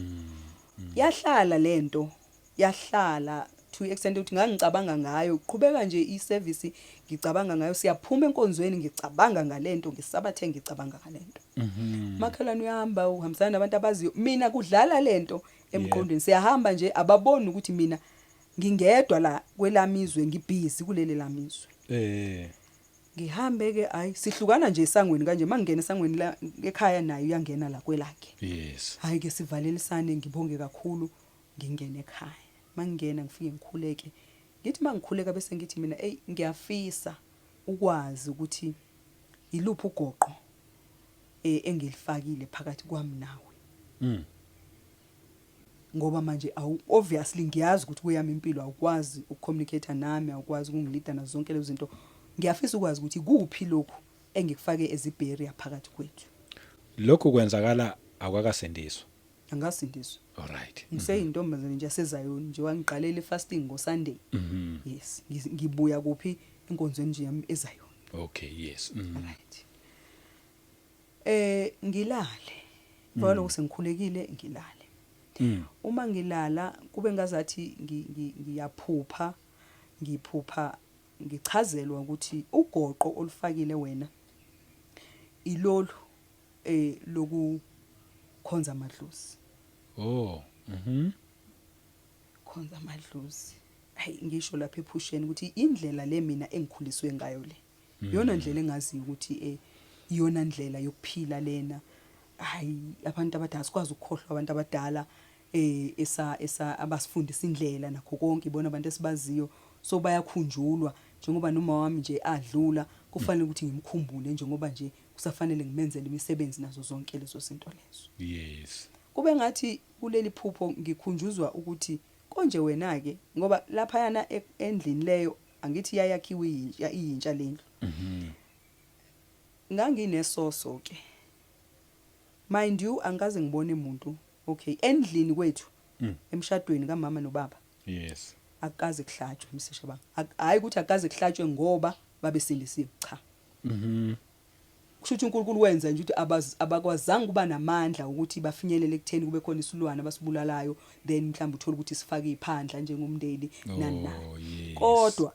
Yahlala lento, yahlala to extent ukuthi ngangicabanga ngayo, qhubeka nje iservice ngicabanga ngayo, siyaphuma enkonzweni ngicabanga ngalento, ngisabathe ngicabanga ngalento. Makhelwane uyahamba uhambisana nabantu abaziyo, mina kudlala lento emqondweni. Siyahamba nje, ababoni ukuthi mina ngingedwa la kwelamizwe, ngibhizi kuleli lamizwe. Ngihambe ke, hayi, sihlukana nje esangweni kanje, mangingena esangweni la ekhaya naye uyangena la kwelakhe. Hayi ke, sivalelisane, ngibonge kakhulu, ngingene ekhaya. Mangingena ngifike ngikhuleke, ngithi mangikhuleka bese ngithi mina, ey, ngiyafisa ukwazi ukuthi iluphi ugoqo engilifakile phakathi kwami nawe. Ngoba manje awu, obviously ngiyazi ukuthi kuyami impilo awukwazi ukucommunicate nami, awukwazi ukungilida nazo zonke lezo zinto. Ngiyafisa ukwazi ukuthi kuphi lokhu engikufake ezibarrier phakathi kwethu. Lokhu kwenzakala awukakasindiswa? Angasindiswa. All right. Ngiseyintombazane nje yasezayoni nje, wangiqalela ifasting ngoSunday. Yes, ngibuya kuphi, enkonzweni nje yami ezayoni. Okay, yes. Right, ngilale ngoba sengikhulekile, ngilale. Uma ngilala kube ngazathi ngiyaphupha, ngiphupha ngichazelwa ukuthi ugoqo olufakile wena ilolu loku khonza amadlozi. Oh. Khonza amadlozi. Hayi, ngisho lapha ephusheni ukuthi indlela le mina engikhuliswe ngayo le, iyona ndlela engaziyo ukuthi iyona ndlela yokuphila lena. Hayi, abantu abadala sikwazi ukukhohlwa, abantu abadala esa abasifundisa indlela nakho konke, ibona abantu esibaziyo, so bayakhunjulwa. Njengoba noma wami nje adlula, kufanele ukuthi ngimkhumbule, njengoba nje kusafanele ngimenzele imisebenzi nazo zonke lezo zinto lezo. Kube ngathi kuleli phupho ngikhunjuzwa ukuthi konje wena ke, ngoba lapha yana endlini leyo, angithi yayakhiwe iyintsha, iyintsha lendlu. Nganginesoso ke, mind you, angikaze ngibone umuntu, okay, endlini kwethu, emshadweni kamama nobaba, akukaze kuhlatshwe, Mr Shabang. Hayi ukuthi akukaze kuhlatshwe ngoba babesindisiwe, cha. Kusho ukuthi uNkulunkulu wenza nje ukuthi abakwazanga kuba namandla ukuthi bafinyelele ekutheni kube khona isilwane abasibulalayo, then mhlawumbe uthola ukuthi sifake iphandla njengomndeni nani nani. Kodwa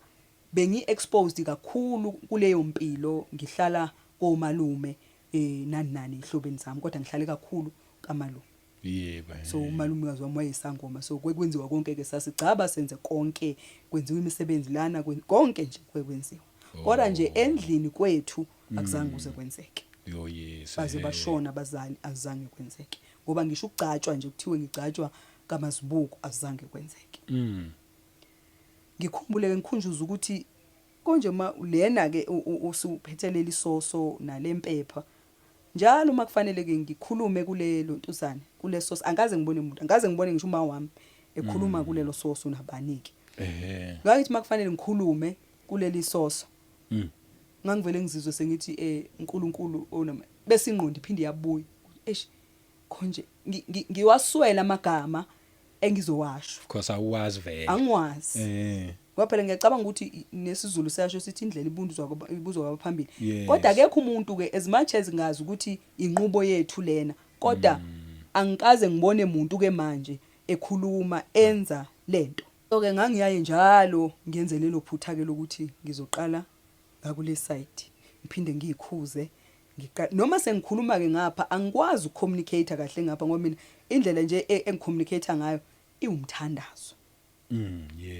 bengi exposed kakhulu kuleyo mpilo, ngihlala komalume nani nani ehlobeni zami, kodwa ngihlale kakhulu kamalume. So umalumekazi wami wayesangoma, so kwekwenziwa konke ke, sasigcaba senze konke, kwenziwa imisebenzi lana, konke nje kwekwenziwa, kodwa nje endlini kwethu akuzange kuze kwenzeke. Yo, yes. Baze bashona abazali, azange kwenzeke, ngoba ngisho ukugcatshwa nje, kuthiwe ngigcatshwa kamazibuko, azange kwenzeke. Ngikhumbule ngikhunjuza ukuthi konje ma lena ke usuphethelele isoso nalempepha, njalo uma kufanele ke ngikhulume kulelo ntuzane, kuleso, angikaze ngibone umuntu, angikaze ngibone ngisho uma wami ekhuluma kulelo soso nabanike. Ngakithi makufanele ngikhulume kuleli soso, ngangivele ngizizwe sengithi uNkulunkulu onama, bese ingqondo iphinde yabuya, eish, konje ngiwaswela amagama engizowasho. Of course, awuwazi vele. Angiwazi. Ngoba phela ngiyacabanga ukuthi nesiZulu siyasho sithi indlela ibuzwa kwabaphambili. Kodwa akekho umuntu ke, as much as ngazi ukuthi inqubo yethu lena, kodwa angikaze ngibone umuntu ke manje ekhuluma enza lento. So ke ngangiyaye njalo ngenze lelo phutha ke lokuthi ngizoqala ngakule side, ngiphinde ngiyikhuze, ngiqa noma sengikhuluma ke ngapha angikwazi ukucommunicate kahle ngapha, ngoba mina indlela nje engicommunicate ngayo iwumthandazo.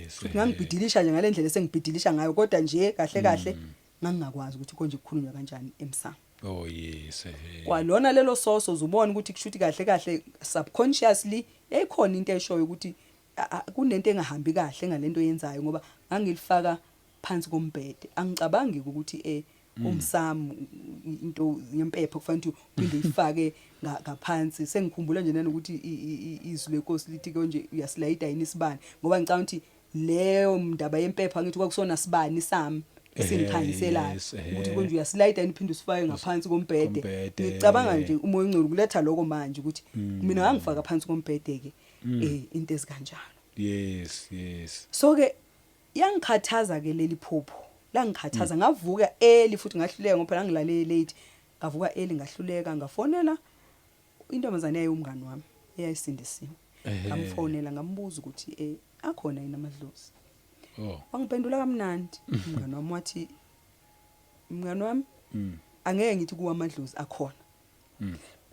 Futhi ngangibhidilisha nje ngalendlela esengibhidilisha ngayo, kodwa nje kahle kahle ngangingakwazi ukuthi konje kukhulunywa kanjani emsamo. Oh yes. Kwalona lelo soso uzubona ukuthi kushuthi kahle kahle subconsciously yayikhona into eshoyo ukuthi kunento engahambi kahle ngalento yenzayo, ngoba ngangilifaka phansi kombhede. Angicabangi ukuthi umsamo, into yempepho kufanele ukuthi uphinde uyifake ngaphansi. Sengikhumbula nje nanokuthi izwi lenkosi lithi konje uyasilayida yini isibani, ngoba ngicabanga ukuthi leyo ndaba yempepho, angithi kwakusona sibani sami esingikhanyiselayo, ukuthi konje uyasilayida yini uphinde usifake ngaphansi kombhede. Kombhede. Ngicabanga nje umoya ongcwele kuletha lokho manje ukuthi mina ngangifaka phansi kombhede ke into ezikanjalo. Yes. So ke Yangikhathaza ke leli phupho, langikhathaza. Ngavuka early futhi ngahluleka ngoba phela ngilale late. Ngavuka early, ngahluleka, ngafonela intombazane yayumngani wami eyayisindisiwe. Ngamfonela, ngambuza ukuthi akhona yini amadlozi. Wangiphendula kamnandi umngani wami, wathi, "Mngani wami, angeke ngithi kuwa amadlozi akhona,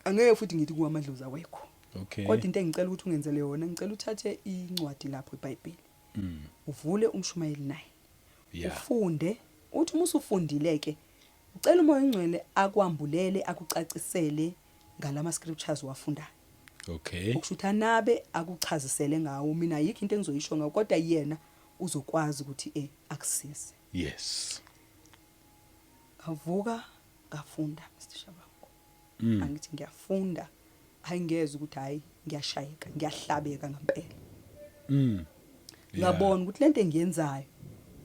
angeke futhi ngithi kuwa amadlozi awekho, kodwa into engicela ukuthi ungenzele yona, ngicela uthathe incwadi lapho, iBhayibheli, uvule uMshumayeli 9, ufunde. Uthi uma usufundile ke, ucela uMoya oNgcwele akwambulele, akucacisele ngalama scriptures wafundayo." Okusho ukuthi anabe akuchazisele ngawo. Mina ayikho into engizoyisho ngawo, kodwa yena uzokwazi ukuthi akusize. Ngavuka, ngafunda, Mr Shabangu. Angithi ngiyafunda, hayi, ngiyezwa ukuthi hayi, ngiyashayeka, ngiyahlabeka ngempela. Ngabona ukuthi lento engiyenzayo,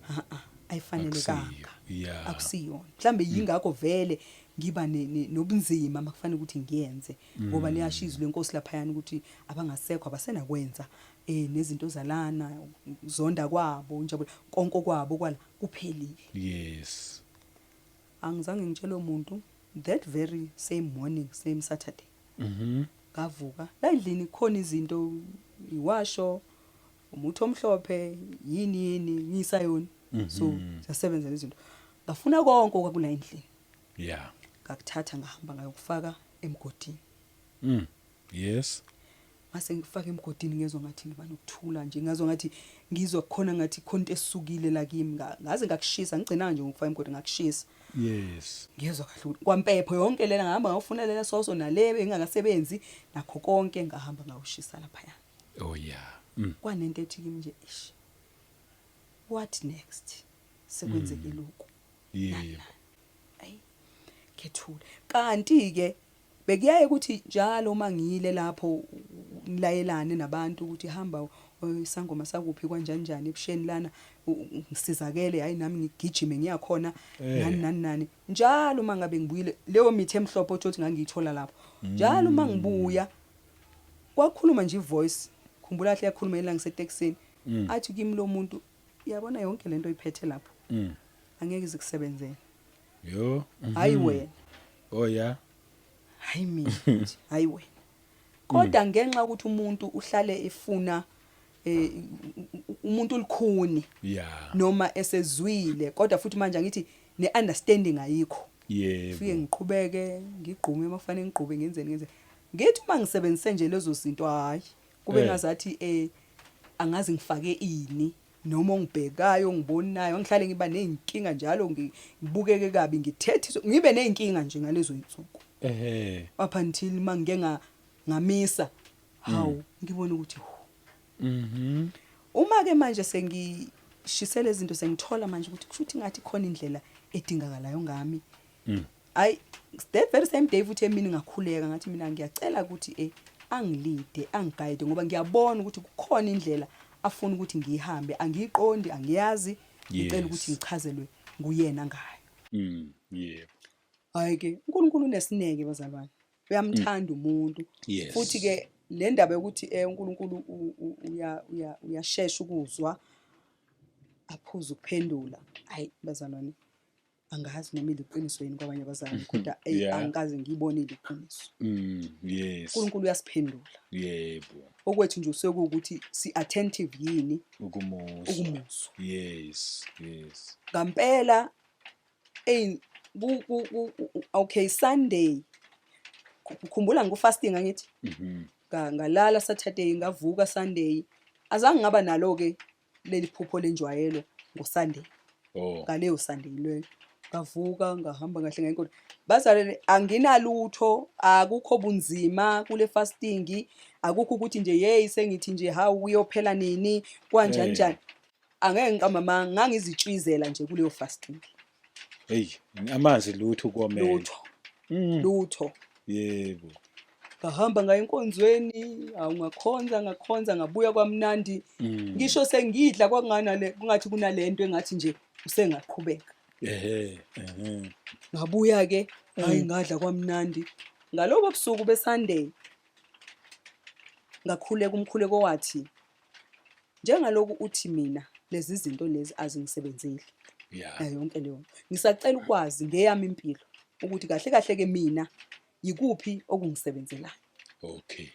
ha a, ayifanelekanga. Akusiyo. Akusiyona. Mhlambe yingakho vele ngiba nobunzima makufanele ukuthi ngiyenze, ngoba liyasho izwi leNkosi laphayana ukuthi abangasekho abasenakwenza nezinto zalana, zonda kwabo, injabulo, konke kwabo kwala kuphelile. Angizange ngitshele umuntu. That very same morning, same Saturday, ngavuka la endlini, khona izinto, iwasho, umuthi omhlophe, yini yini, ngiyisayoni, so siyasebenza lezinto. Ngafuna konke okwakula endlini, ngakuthatha, ngahamba ngayokufaka emgodini. Mase ngifaka emgodini, ngezwa ngathi ngiba nokuthula nje, ngazwa ngathi ngizwa khona ngathi khona into esukile la kimi. Ngaze ngakushisa, ngigcina nje ngokufaka emgodini, ngakushisa. Ngiyezwa kahle ukuthi kwampepho yonke lena, ngahamba ngayofuna lela soso nale engakasebenzi nakho konke, ngahamba ngawushisa laphaya. Kwanento ethi kimi nje, ish, what next? Sekwenzeke lokhu. Ayi, ngethule. Kanti ke bekuyaye ukuthi njalo uma ngiyile lapho ngilayelane nabantu ukuthi hamba isangoma sakuphi, kanjani njani, ebusheni lana, ngisizakele, hayi, nami ngigijime ngiyakhona, nani nani nani. Njalo uma ngabe ngibuyile, leyo mithi emhlophe othi ngangiyithola lapho, njalo uma ngibuya kwakhuluma nje ivoice, khumbula kahle, yakhuluma yena ngisetekisini, athi kimi lo muntu, "Yabona yonke lento oyiphethe lapho, angeke izikusebenzele." Yo. Hayi wena. Hayi mina nje, hayi wena. Kodwa ngenxa ukuthi umuntu uhlale efuna umuntu ulikhuni, noma esezwile, kodwa futhi manje angithi ne-understanding ayikho. Fike ngiqhubeke ngigqume makufanele ngigqube, ngenzeni, ngenzeni. Ngithi uma ngisebenzise nje lezo zinto, hayi, kube ngazathi angazi ngifake ini, noma ongibhekayo, ngibonayo, ngihlale ngiba nezinkinga njalo, ngibukeke kabi, ngithethiswe, ngibe nezinkinga nje ngalezo insuku, up until mangike ngamisa, hawu, ngibona ukuthi hu. Uma ke manje sengishisela izinto, sengithola manje ukuthi kusho ukuthi ngathi khona indlela edingakalayo ngami. Hayi, that very same day futhi emini ngakhuleka, ngathi mina ngiyacela ukuthi angilide, angiguide, ngoba ngiyabona ukuthi kukhona indlela afuna ukuthi ngiyihambe, angiyiqondi, angiyazi, ngicela ukuthi ngichazelwe nguyena ngayo. Hayi ke, uNkulunkulu unesineke, bazalwane, uyamthanda umuntu. Futhi ke le ndaba yokuthi uNkulunkulu uyashesha ukuzwa, aphuze ukuphendula, hayi bazalwane, angazi noma iliqiniso yini kwabanye abazalwane, kodwa angikaze ngiyibone iliqiniso. UNkulunkulu uyasiphendula. Okwethu nje usekuwukuthi si attentive yini ukumuzwa. Ukumuzwa. Yes. Ngampela ey ku ku okay, Sunday, khumbula ngiku fasting, angithi? Ngalala Saturday, ngavuka Sunday, azange ngaba nalo ke leli phupho lenjwayelo ngoSunday. Ngaleyo Sunday leyo ngavuka, ngahamba kahle ngenkonzo, bazalwane, anginalutho, akukho bunzima kule fasting, akukho ukuthi nje hey, sengithi nje hawu, kuyophela nini, kanjani njani. Angeke ngiqamba manga, ngangizitshizela nje kuleyo fasting. Hey, amanzi lutho, komele. Lutho. Lutho. Ngahamba ngaya enkonzweni, awungakhonza, ngakhonza, ngabuya kwamnandi. Ngisho sengidla kwakunganale, kungathi kunalento engathi nje usengaqhubeka. Ehhe, ehhe. Ngabuya ke, hayi, ngadla kwamnandi. Ngalobo busuku beSunday ngakhuleka umkhuleko wathi, njengaloku uthi mina Lezi zinto lezi azingisebenzeli. Nayo yonke leyo nto. Ngisacela ukwazi ngeyami impilo ukuthi kahle kahle ke mina yikuphi okungisebenzelayo. Okay.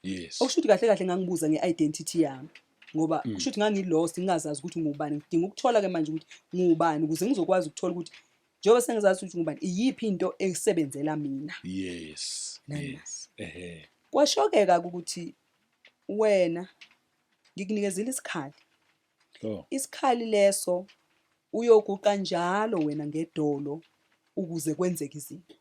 Yes. Okusho ukuthi kahle kahle ngangibuza nge-identity yami ngoba kusho ukuthi ngangi-lost, ngingazazi ukuthi ngubani. Ngidinga ukuthola ke manje ukuthi ngubani ukuze ngizokwazi ukuthola ukuthi njengoba sengizazi ukuthi ngubani, iyiphi into esebenzela mina. Nani. Yes. Ehhe. Kwashokeka ukuthi wena ngikunikezile isikhali. Isikhali leso uyoguqa njalo wena ngedolo ukuze kwenzeke izinto.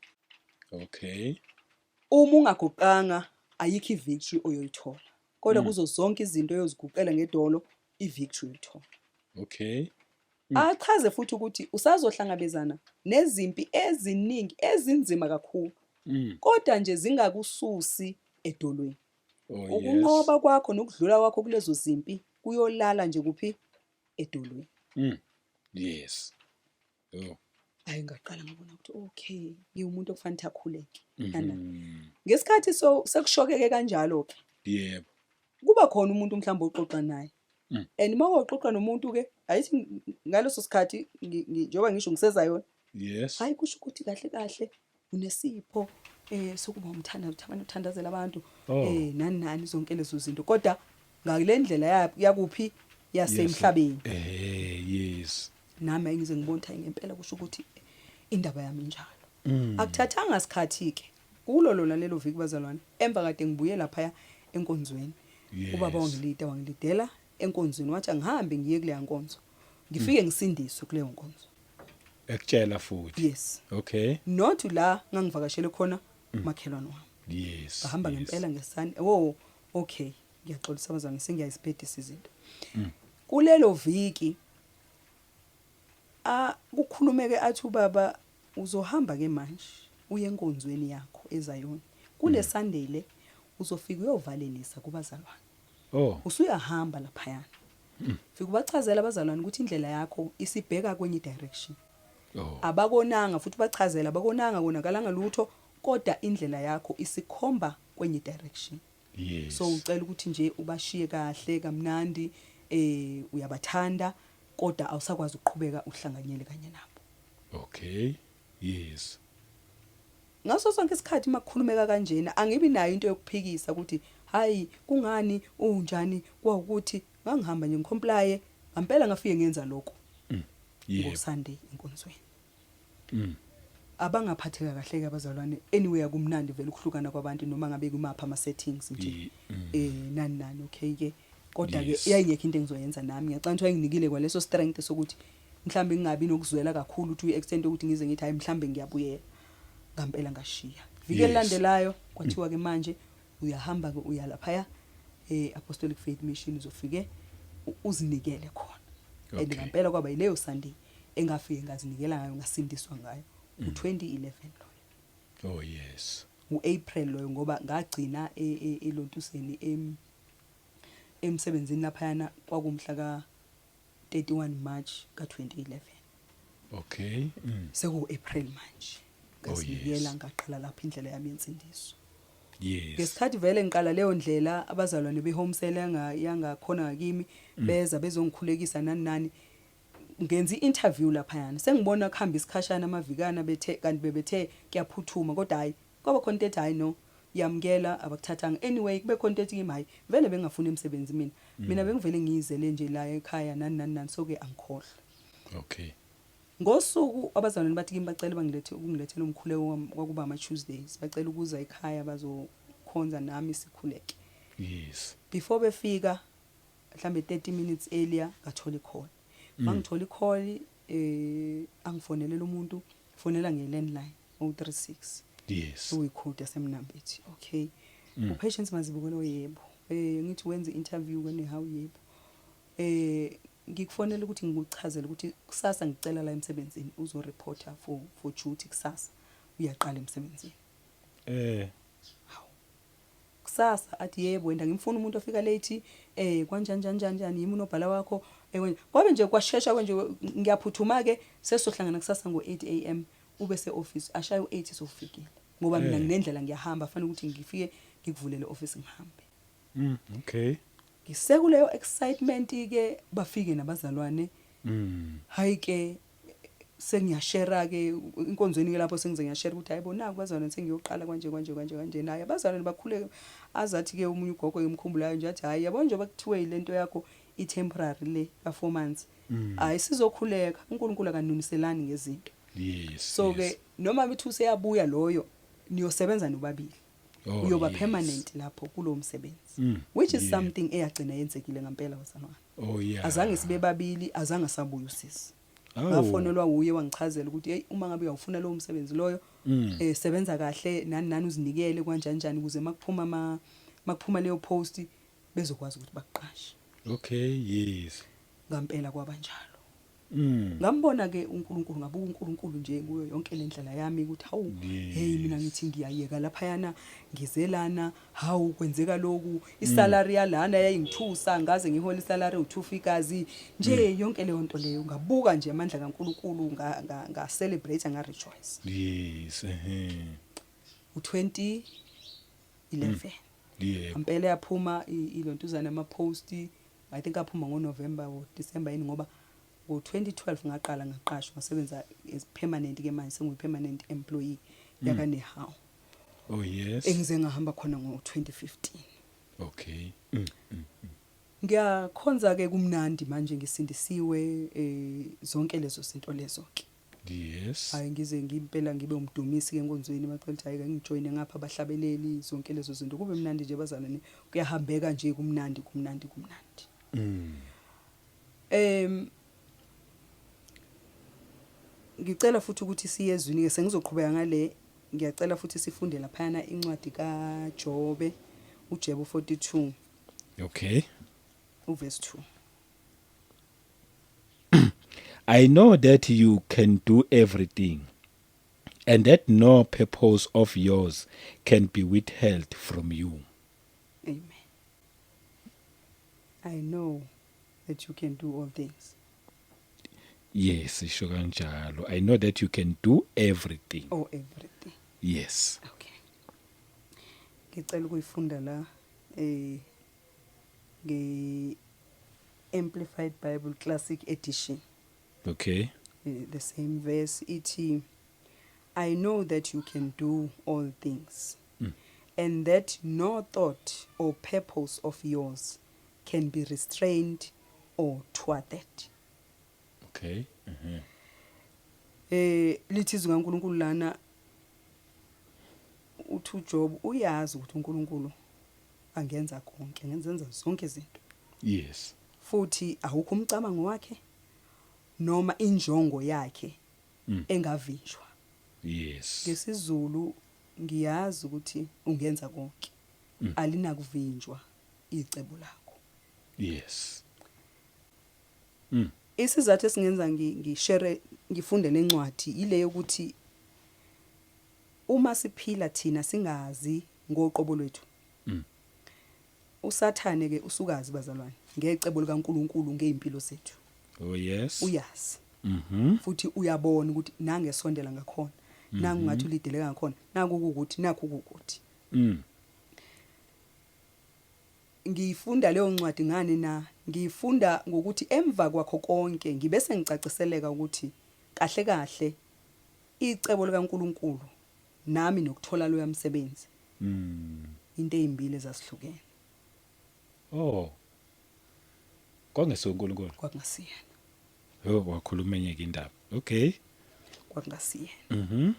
Uma ungaguqanga ayikho i-victory oyoyithola. Kodwa kuzo zonke izinto oyoziguqela ngedolo i-victory uyithola. Achaze futhi ukuthi usazohlangabezana nezimpi eziningi ezinzima kakhulu. Kodwa nje zingakususi edolweni. Ukunqoba kwakho nokudlula kwakho kulezo zimpi kuyolala nje kuphi? Edolweni. Yes. Oh. Hayi, ngaqala ngabona ukuthi okay, ngiwumuntu okufanele akhuleke. Nana. Ngesikhathi so sekushokeke kanjalo ke. Kuba khona umuntu mhlawumbe oxoxa naye. And uma uxoxa nomuntu ke, ayithi ngaleso sikhathi njengoba ngisho ngisezayona. Hayi, kusho ukuthi kahle kahle unesipho sokuba umthandazo, uthanda uthandazela abantu nani nani zonke lezo zinto, kodwa ngale ndlela yakuphi, yasemhlabeni. Yes. Nami ngize ngibona ukuthi ngempela kusho ukuthi indaba yami injalo. Akuthathanga sikhathi ke kulo lona lelo viki, bazalwane, emva kade ngibuye lapha enkonzweni. Ubaba wangilida, wangilidela enkonzweni, wathi angihambe ngiye kuleya nkonzo, ngifike ngisindiswe kuleyo nkonzo. Ekutshela futhi. Yes. Not la ngangivakashele khona makhelwane wami. Ngahamba ngempela ngesani. Oh, okay, ngiyaxolisa abazalwane, sengiyayisipedisa izinto. Kulelo viki a kukhulumeke athi ubaba uzohamba ke manje uye enkonzweni yakho eZayoni kule Sunday le, uzofika uyovalelisa kubazalwane. Usuyahamba laphayana, fika ubachazela abazalwane ukuthi indlela yakho isibheka kwenye direction. Abakonanga futhi, bachazela abakonanga, konakalanga lutho, kodwa indlela yakho isikhomba kwenye direction. So ucela ukuthi nje ubashiye kahle kamnandi, uyabathanda, kodwa awusakwazi ukuqhubeka uhlanganyele kanye nabo. Okay. Yes. Ngaso sonke isikhathi makukhulumeka kanjena angibi nayo into yokuphikisa ukuthi hayi, kungani, unjani, kwawukuthi ngangihamba nje ngicomply. Ngempela ngafike ngenza lokho ngoSunday enkonzweni. Abangaphatheka kahle ke abazalwane. Anyway, akumnandi vele ukuhlukana kwabantu noma ngabe kumapha ama settings nje. Nani nani, okay ke, kodwa ke yayingekho into engizoyenza nami. Ngiyacabanga ukuthi wayenginikile kwaleso strength sokuthi mhlambe ngingabi nokuzwela kakhulu to extent ukuthi ngize ngithi hayi, mhlambe ngiyabuyela. Ngempela ngashiya. Viki elilandelayo kwathiwa ke manje uyahamba ke uya laphaya Apostolic Faith Mission, uzofike uzinikele khona. And ngempela kwaba yileyo Sunday engafike ngazinikela ngayo, ngasindiswa ngayo, u2011 loyo. Oh yes. uApril loyo, ngoba ngagcina elontuseni emsebenzini laphayana kwakumhla ka 31 March ka2011. Okay. Seku April manje. Ngazinikela, ngaqala lapha indlela yami yensindiso. Ngesikhathi vele ngiqala leyo ndlela, abazalwane behome cell yangakhona ngakimi beza bezongikhulekisa nani nani, ngenza i-interview laphayana. Sengibona kuhamba isikhashana, amavikana, bethe kanti bebethe kuyaphuthuma, kodwa hayi, kwaba khona into ethi hayi no, yamukela, abakuthathanga. Anyway, kube khona into ethi kimi hayi, vele bengingafuni emsebenzi mina, mina bengivele ngiyizele nje la ekhaya nani nani nani, so ke angikhohlwa. Ngosuku abazalwane bathi kimi bacela bangilethe ukungilethela umkhuleko wami, kwakuba ama Tuesdays, bacela ukuza ekhaya bazokhonza nami sikhuleke. Before befika, mhlambe 30 minutes earlier, ngathola icall. Mangithola icall, angifonelela umuntu, fonela nge-landline 036. Uyikhodi yasemnambithi. Okay, uPatience Mazibuko? Yebo. Ngithi wenze interview kwenehawu? Yebo. Ngikufonela ukuthi ngikuchazele ukuthi kusasa ngicela la emsebenzini uzoreporta for duty kusasa, uyaqala emsebenzini. Kusasa? Athi yebo, wena ngimfuna umuntu ofika late, kanjani njani njani njani, yimi unobhala wakho, kwabe nje kwashesha kwenje, ngiyaphuthuma ke, sesizohlangana kusasa ngo8 am ube se office, ashaye u8 sofikile, ngoba mina nginendlela ngiyahamba, fanele ukuthi ngifike ngikuvulele office ngihambe. Okay. Ngisekuleyo excitement ke, bafike nabazalwane. Hayi ke, sengiyashare ke inkonzweni ke lapho, sengize ngiyashare ukuthi hayibo, naku bazalwane, sengiyoqala kanje kanje kanje kanje. Naye abazalwane bakhuleke, azathi ke omunye ugogo emkhumbulayo nje athi, "Hayi, yabo, njengoba kuthiwe lento yakho i-temporary le ka 4 months, hayi, sizokhuleka, uNkulunkulu akanuniselani ngezinto." So ke noma bethi useyabuya loyo, niyosebenza nobabili, uyoba permanent lapho kulowo msebenzi, which is something eyagcina yenzekile ngempela, bazalwane. Azange sibe babili, azange sabuya usisi. Ngafonelwa uye, wangichazela ukuthi hey, uma ngabe uyawufuna lowo msebenzi loyo, sebenza kahle nani nani, uzinikele kanjani njani, ukuze makuphuma leyo post bezokwazi ukuthi bakuqashe. Ngempela kwabanjalo. Ngambona ke uNkulunkulu, ngabuka uNkulunkulu nje kuyo yonke lendlela yami ukuthi hawu, hey, mina ngithi ngiyayeka laphayana, ngizelana, hawu, kwenzeka lokhu, isalary yalana yayingithusa, ngaze ngihola isalary u2 figures nje. Yonke leyo nto leyo, ngabuka nje amandla kaNkulunkulu, nga nga, nga celebrate, nga rejoice. yes ehe U2011 impela yaphuma ilontuzana ama post, I think aphuma ngoNovember or December yini, ngoba ngo2012 ngaqala ngaqashwa, ngasebenza as permanent ke manje, sengiyi permanent employee yaka Nehawu, engize ngahamba khona ngo2015. Ngiyakhonza ke, kumnandi manje, ngisindisiwe, zonke lezo zinto lezo ke. Hayi, ngize ngimpela ngibe umdumisi ke enkonzweni, bacela ukuthi hayi, ngijoyine ngapha abahlabeleli, zonke lezo zinto, kube mnandi nje bazalwane, kuyahambeka nje, kumnandi, kumnandi, kumnandi. Ngicela futhi ukuthi siye ezwini ke, sengizoqhubeka ngale. Ngiyacela futhi sifunde laphana incwadi kaJobe, uJobe 42, uverse 2. I know that you can do everything and that no purpose of yours can be withheld from you. Amen. I know that you can do all things. Yes, isho kanjalo. I know that you can do everything. Or everything. Yes. Okay, ngicela ukuyifunda la nge Amplified Bible Classic Edition. The same verse ithi, "I know that you can do all things and that no thought or purpose of yours can be restrained or thwarted." Lithi izwi kaNkulunkulu lana, uthi uJob uyazi ukuthi uNkulunkulu angenza konke, angenza zonke izinto, futhi awukho umcabango wakhe noma injongo yakhe engavinjwa. NgesiZulu, ngiyazi ukuthi ungenza konke, alinakuvinjwa icebo lakho. Isizathu esingenza ngishare, ngifunde lencwadi, ile yokuthi uma siphila thina singazi ngoqobo lwethu, uSathane ke usukazi, bazalwane, ngecebo likaNkulunkulu ngeimpilo zethu. Uyazi, futhi uyabona ukuthi nangesondela ngakhona, nangu ngathi ulideleka ngakhona, naku ukuthi, nakhu ukuthi. Ngiyifunda leyo ncwadi ngani na? Ngiyifunda ngokuthi emva kwakho konke ngibe sengicaciseleka ukuthi kahle kahle icebo likaNkulunkulu nami nokuthola loya msebenzi into ezimbili ezasihlukene. Oh. Kwangese uNkulunkulu. Kwakungasiyena. Oh, wakhuluma enye ke indaba. Okay. Kwakungasiyena.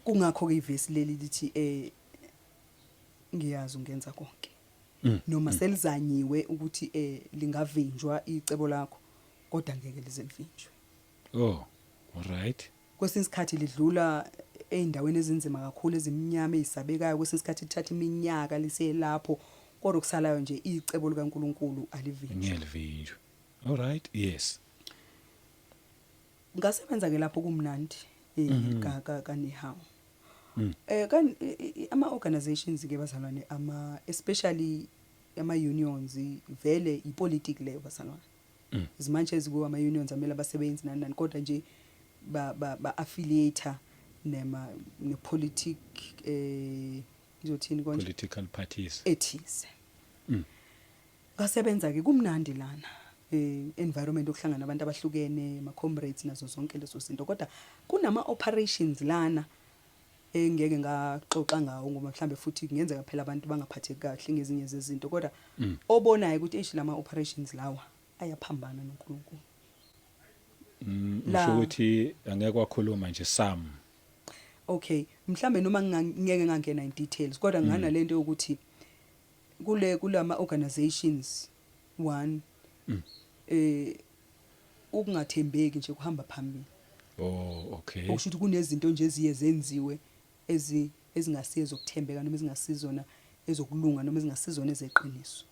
Kungakho ke ivesi leli lithi ngiyazi ungenza konke, noma selizanyiwe ukuthi lingavinjwa icebo lakho, kodwa ngeke lize livinjwe. Oh. All right. Kwesinye isikhathi lidlula ey'ndaweni ezinzima kakhulu, ezimnyama, ey'sabekayo, kwesinye isikhathi lithatha iminyaka liselapho, kodwa okusalayo nje, icebo likaNkulunkulu alivinjwa. Ngiyalivinjwa. All right. Yes. Ngasebenza ke lapho kumnandi ka ka kaNehawu. Kan ama organizations ke bazalwane, ama especially ama unions, vele ipolitiki leyo, bazalwane. Izimanje ezikuwo ama unions amele abasebenzi nani nani, kodwa nje ba affiliate nema ne politic, ngizothini konje, Political parties. Ethize. Ngasebenza ke kumnandi lana, environment okuhlangana abantu abahlukene, ama comrades nazo zonke lezo zinto, kodwa kunama operations lana engeke ngaxoxa ngawo ngoba mhlambe futhi kungenzeka phela abantu bangaphatheki kahle ngezinye zezinto, kodwa obonayo ukuthi eish, lama operations lawa ayaphambana noNkulunkulu. Usho ukuthi angeke wakhuluma nje some? Okay, mhlambe noma ngeke ngangena in details, kodwa ngana lento yokuthi kulama organizations one, ukungathembeki nje kuhamba phambili. Oh, okay. Okusho ukuthi kunezinto nje eziye zenziwe ezingasiye zokuthembeka noma ezingasizona ezokulunga noma ezingasizona ezeqiniso.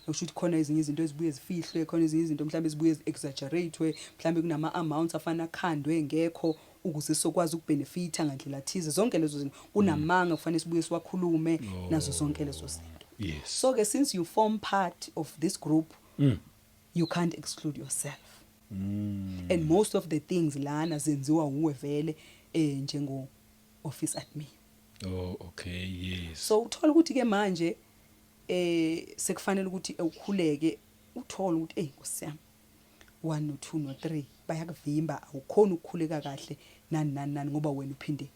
Okusho ukuthi khona ezinye izinto ezibuye zifihlwe, khona ezinye izinto mhlawumbe ezibuye exaggerate, mhlawumbe kunama amounts afana akhandwe ngekho ukuze sokwazi ukubenefita ngandlela thize. Zonke lezo zinto, kunamanga kufanele sibuye siwakhulume nazo zonke lezo zinto. So ke since you form part of this group, you can't exclude yourself. And most of the things lana zenziwa uwe vele njengo office admin. Oh, okay, yes. So uthola ukuthi ke manje sekufanele ukuthi ukhuleke, uthole ukuthi, "Hey Nkosi yami, 1 no 2 no 3 bayakuvimba, awukhona ukukhuleka kahle, nani nani nani," ngoba wena uphinde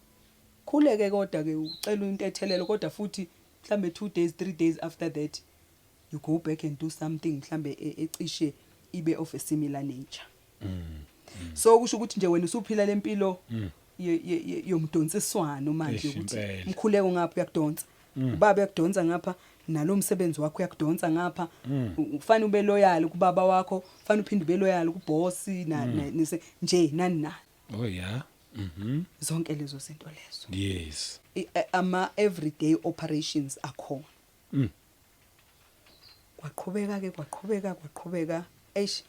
khuleke kodwa ke ucela intethelelo, kodwa futhi mhlambe 2 days, 3 days after that you go back and do something mhlambe ecishe ibe of a similar nature. So kusho ukuthi nje wena usuphila lempilo yomdonsiswano manje, Eish, ukuthi impela. umkhuleko ngapha uyakudonsa, ubaba uyakudonsa ngapha, nalo msebenzi wakho uyakudonsa ngapha. Ufanele ube loyal kubaba wakho, ufanele uphinde ube loyal kuboss nje nani nani. Oh yeah. Zonke lezo zinto lezo. Ama everyday operations akhona. Kwaqhubeka ke, kwaqhubeka, kwaqhubeka. Eish,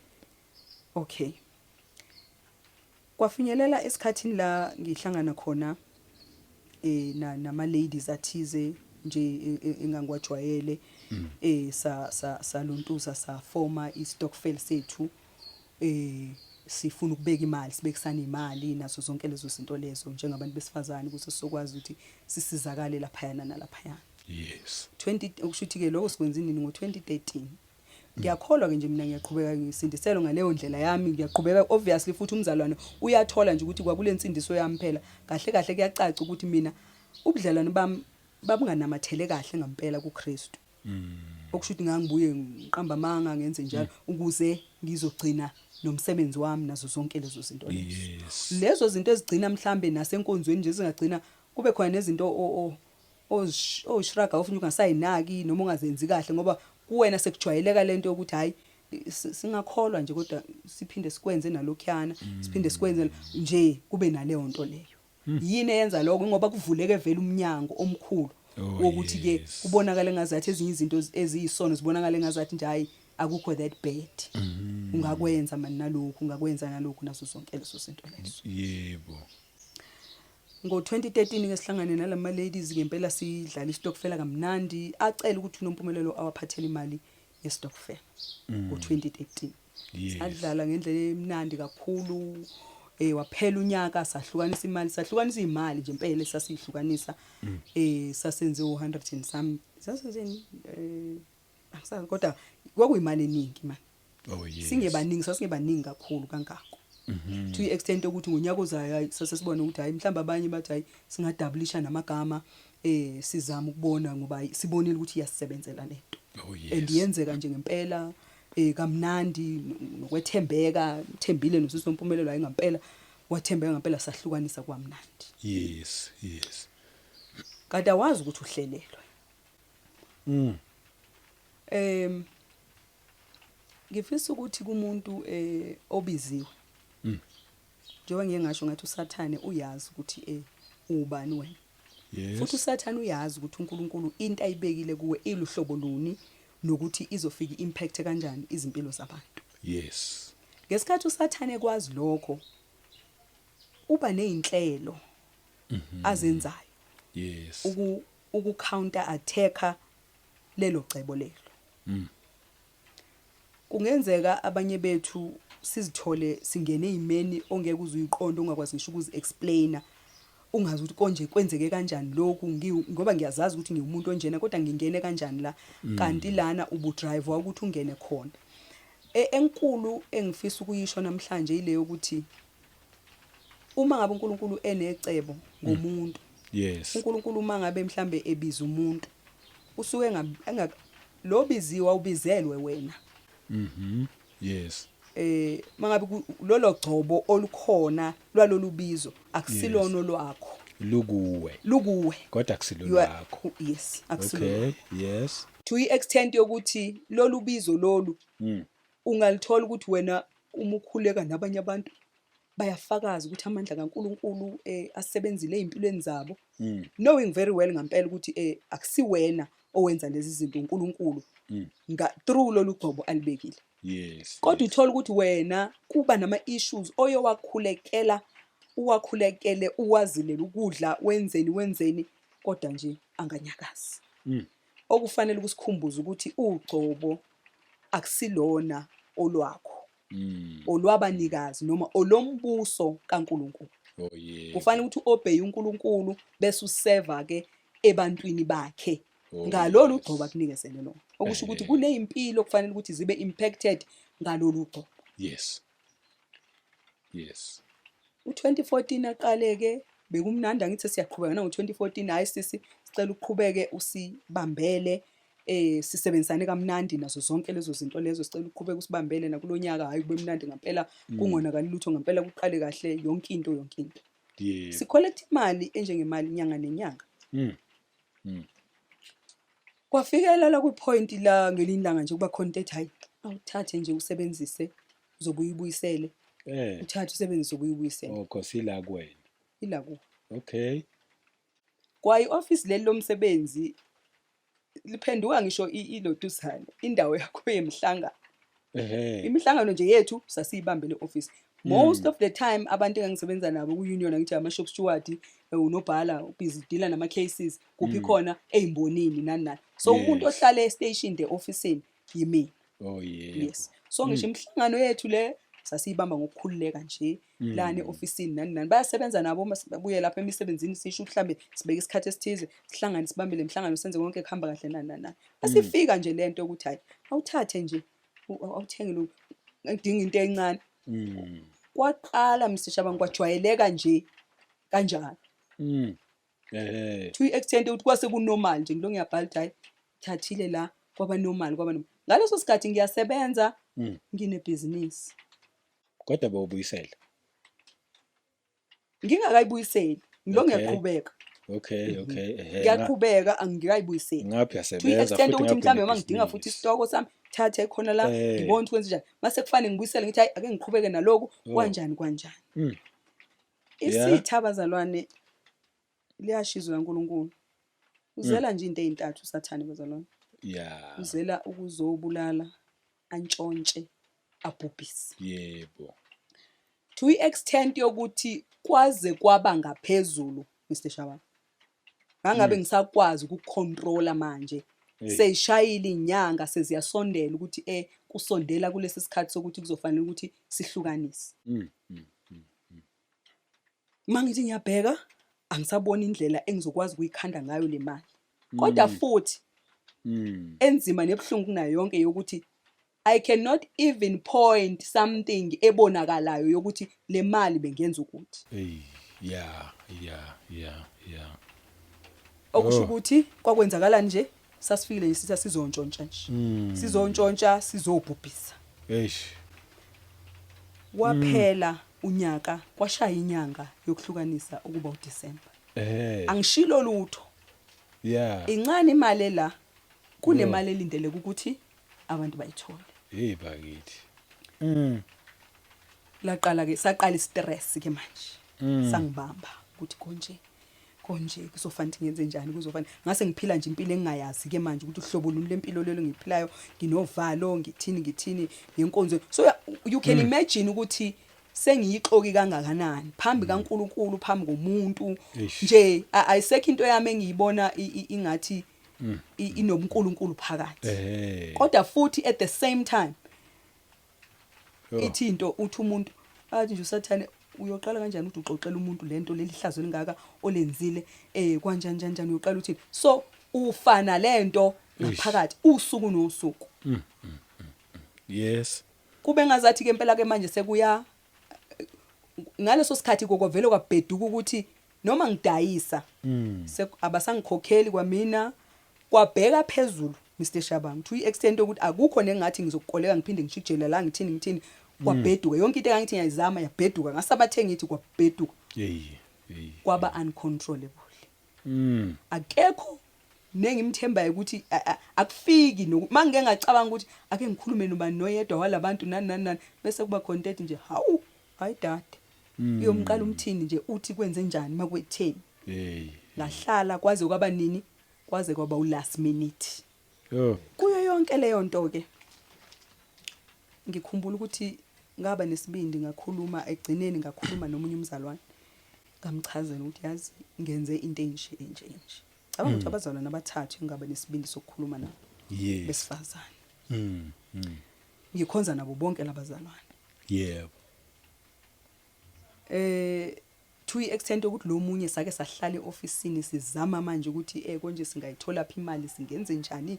okay, kwafinyelela esikhathini la ngihlangana khona na nama ladies athize nje engangiwajwayele, sa sa saluntuza sa-forma istokvel sethu, sifuna ukubeka imali, sibekisana imali nazo zonke lezo zinto lezo njengabantu besifazane ukuze sizokwazi ukuthi sisizakale laphayana nalaphayana. 20, okusho ukuthi ke lokho sikwenza nini? Ngo-2013. Ngiyakholwa ke nje mina, ngiyaqhubeka ngisindiselo ngaleyo ndlela yami, ngiyaqhubeka. Obviously futhi umzalwane uyathola nje ukuthi kwakule nsindiso yami phela kahle kahle kuyacaca ukuthi mina ubudlelwane bami babunganamathele kahle ngempela kuKristu. Okusho ukuthi ngangibuye ngiqamba amanga, ngenze njalo ukuze ngizogcina nomsebenzi wami nazo zonke lezo zinto lezo. Lezo zinto ezigcina mhlambe nasenkonzweni nje zingagcina kube khona nezinto ozishraga off nje, ungasayinaki noma ungazenzi kahle, ngoba kuwena sekujwayeleka lento yokuthi hayi, singakholwa nje kodwa siphinde sikwenze nalokhuyana, siphinde sikwenze nje, kube naleyo nto leyo. Yini eyenza lokho? Ngoba kuvuleke vele umnyango omkhulu wokuthi ke kubonakala ngazathi ezinye izinto eziyisono zibonakala ngazathi nje hayi, akukho that bad, ungakwenza mani nalokhu, ungakwenza nalokhu, nazo zonke lezo zinto lezo. Ngo-2013 ke sihlangane nalama ladies ngempela, sidlala istokfela kamnandi. Acela ukuthi uNompumelelo awaphathele imali yestokfela ngo-2013. Sadlala ngendlela emnandi kakhulu, waphela unyaka, sahlukanisa imali, sahlukanisa imali nje impela sasihlukanisa. Sasenze u100 and some, sasenze angisazi, kodwa kwakuyimali eningi man. Singebaningi, sasingebaningi kakhulu kangako, to the extent ukuthi ngonyaka ozayo hayi, sasesibona ukuthi hayi, mhlawumbe abanye bathi hayi, singadoublisha namagama, sizama ukubona ngoba hayi, sibonile ukuthi iyasebenzela lento. And yenzeka nje ngempela kamnandi nokwethembeka, thembile nosisi Nompumelelo, hayi ngempela wathembeka ngempela, sahlukanisa kwamnandi. Kanti awazi ukuthi uhlelelwe. Ngifisa ukuthi kumuntu obiziwe, njengoba ngiye ngasho ngathi uSathane uyazi ukuthi ubani wena, futhi uSathane uyazi ukuthi uNkulunkulu into ayibekile kuwe iluhlobo luni nokuthi izofika impact kanjani izimpilo zabantu. Ngesikhathi uSathane ekwazi lokho, uba nezinhlelo azenzayo uku counter attacka lelo cebo lelo. Kungenzeka abanye bethu sizithole singene ezimeni ongeke uze uyiqonde, ungakwazi ngisho ukuzi explaina. Ungazi ukuthi konje kwenzeke kanjani lokhu, ngoba ngiyazazi ukuthi ngiwumuntu onjena, kodwa ngingene kanjani la? Kanti lana ubudrive ukuthi ungene khona. Enkulu engifisa ukuyisho namhlanje ile yokuthi uma ngabe uNkulunkulu enecebo ngomuntu, uNkulunkulu uma ngabe mhlambe ebiza umuntu, usuke lo biziwa ubizelwe wena. Mangabe lolo gcobo olukhona lwalolu bizo akusilona lwakho. Lukuwe. Lukuwe. Kodwa akusilo lwakho. Yes, akusilona. Okay, yes. To i-extent yokuthi lolu bizo lolu ungalithola ukuthi wena uma ukhuleka nabanye abantu bayafakaza ukuthi amandla kaNkuluNkulu asebenzile ezimpilweni zabo, knowing very well ngempela ukuthi akusiwena owenza lezi zinto, uNkulunkulu nga through lolu gcobo alibekile. Kodwa uthola ukuthi wena kuba nama issues oyowakhulekela, uwakhulekele, uwazilela ukudla, wenzeni wenzeni, kodwa nje anganyakazi. Okufanele ukusikhumbuza ukuthi ugcobo akusilona olwakho, olwabanikazi noma olombuso kaNkuluNkulu. Oh yeah. Kufanele ukuthi uobey uNkulunkulu bese useva ke ebantwini bakhe ngalolu gcobo akunikezele lona. Okusho ukuthi kunezimpilo kufanele ukuthi zibe impacted ngalolu gcobo. Yes. Yes. U2014 aqaleke bekumnandi, angithi siyaqhubeka na ngo2014. Hayi sisi, sicela uqhubeke usibambele, sisebenzisane kamnandi nazo zonke lezo zinto lezo, sicela uqhubeke usibambele nakulonyaka. Hayi, kube mnandi ngempela, kungonakali lutho ngempela, kuqale kahle yonke into, yonke into. Sicollect imali enjengemali inyanga nenyanga. Kwafikela la kwipoint la ngelinye ilanga nje kuba khona into ethi hayi, awuthathe nje usebenzise, uzobuye ubuyisele. Uthathe usebenzise, ubuye ubuyisele. Oh, cause ila kuwena. Ila kuwe. Okay. Kwa i-office leli lomsebenzi liphenduka ngisho ilotuzane, indawo yakho yemihlangano. Imihlangano nje yethu sasiyibambele office. Most of the time abantu engangisebenza nabo ku-union, angithi ama-shop steward, unobhala, ubusy deala nama cases kuphi khona ezimbonini nani nani. So umuntu ohlale e-station de officeini yimina. Oh yeah. Yes. So ngisho imihlangano yethu le sasiyibamba ngokukhululeka nje lana e-ofisini nani nani. Bayasebenza nabo uma sibuye lapha emisebenzini, sisho mhlambe sibeke isikhathi esithize, sihlangane sibambe le mihlangano, senze konke kuhamba kahle nani nani nani. Asifika nje lento ukuthi hayi, awuthathe nje, awuthenge lo, ngidinga into encane. Kwaqala Mr Shabangu kwajwayeleka nje kanjalo. To i-extent ukuthi kwase kunormal nje, ngilo ngiyabhala ukuthi hayi, thathile la, kwaba normal, kwaba normal. Ngaleso sikhathi ngiyasebenza, nginebhizinisi. Kodwa bawubuyisela? Ngingakayibuyiseli, ngilo ngiyaqhubeka. Okay, okay. Ngiyaqhubeka, angikayibuyiseli. Ngapha To uyasebenza i-extent futhi ukuthi ngapha mhlambe uma ngidinga unebhizinisi. futhi isitoko sami, thathe khona la, ngibone ukuthi kwenze njani. Mase kufanele ngibuyisele ngithi hayi, ake ngiqhubeke naloku, kanjani kanjani. Isitha bazalwane liyashizwa kaNkuluNkulu. Uzela nje into ezintathu uSathane bazalwane. Uzela ukuzobulala, antshontshe, abhubhise. To i-extent yokuthi kwaze kwaba ngaphezulu Mr Shabangu. Ngangabe ngisakwazi ukucontrola manje. Seyishayile inyanga, seziyasondela ukuthi kusondela kulesi sikhathi sokuthi kuzofanele ukuthi sihlukanise. Mangithi ngiyabheka, angisaboni indlela engizokwazi ukuyikhanda ngayo le mali. Kodwa futhi enzima nebuhlungu kunayo yonke yokuthi I cannot even point something ebonakalayo yokuthi le mali bengenza ukuthi. Hey, yeah, yeah, yeah, yeah. Okusho ukuthi kwakwenzakala nje, sasifikile nje sithi sizontshontsha nje. Sizontshontsha, sizobhubhisa. Eish. Waphela unyaka, kwashaya inyanga yokuhlukanisa ukuba uDecember. Angishilo lutho. Incane imali la, kunemali elindeleke ukuthi abantu bayithole. Hey bakithi. Laqala ke, saqala istress ke manje. Sangibamba ukuthi konje konje kuzofanele ngenze njani, kuzofanele ngase ngiphila nje impilo engingayazi ke manje ukuthi uhlobo luni lempilo lelo ngiphilayo, nginovalo, ngithini ngithini ngenkonzo. So you can imagine ukuthi sengiyixoki kangakanani phambi kaNkuluNkulu, phambi komuntu nje. Ayisekho into yami engiyibona ingathi inobuNkulunkulu phakathi. Kodwa futhi at the same time ithi into uthi umuntu athi nje uSathane Uyoqala kanjani ukuthi uxoxela umuntu lento leli hlazo elingaka olenzile, kanjani njani njani, uyoqala uthini? So ufana lento ngaphakathi usuku nosuku. Kube ngazathi ke impela ke manje sekuya ngaleso sikhathi, kokovele kwabheduka ukuthi noma ngidayisa abasangikhokheli kwamina. Kwabheka phezulu, Mr Shabangu, to i-extent yokuthi akukho nengathi ngizokukoleka ngiphinde ngishijele la, ngithini ngithini. Kwabheduka yonke into engangithi ngiyayizama, yabheduka. Ngasabathenga ithi kwabheduka. Hey hey. Kwaba uncontrollable. Akekho nengimthembayo ukuthi akufiki mangike ngacabanga ukuthi ake ngikhulume nobani noyedwa walabantu, nani nani nani, bese kuba khona into ethi nje, "Hawu, hayi dade, uyomqala umthini nje, uthi kwenze njani makwetheni?" Ngahlala kwaze kwaba nini, kwaze kwaba u-last minute. Kuyo yonke leyo nto ke, ngikhumbula ukuthi ngaba nesibindi, ngakhuluma egcineni, ngakhuluma nomunye umzalwane, ngamchazela ukuthi yazi ngenze into enje enje enje. Cabanga ukuthi abazalwane abathathu engaba nesibindi sokukhuluma nabo besifazane. Ngikhonza nabo bonke labazalwane. To i-extent ukuthi lo munye sake sahlala eofisini sizama manje ukuthi konje singayithola phi imali, singenze njani,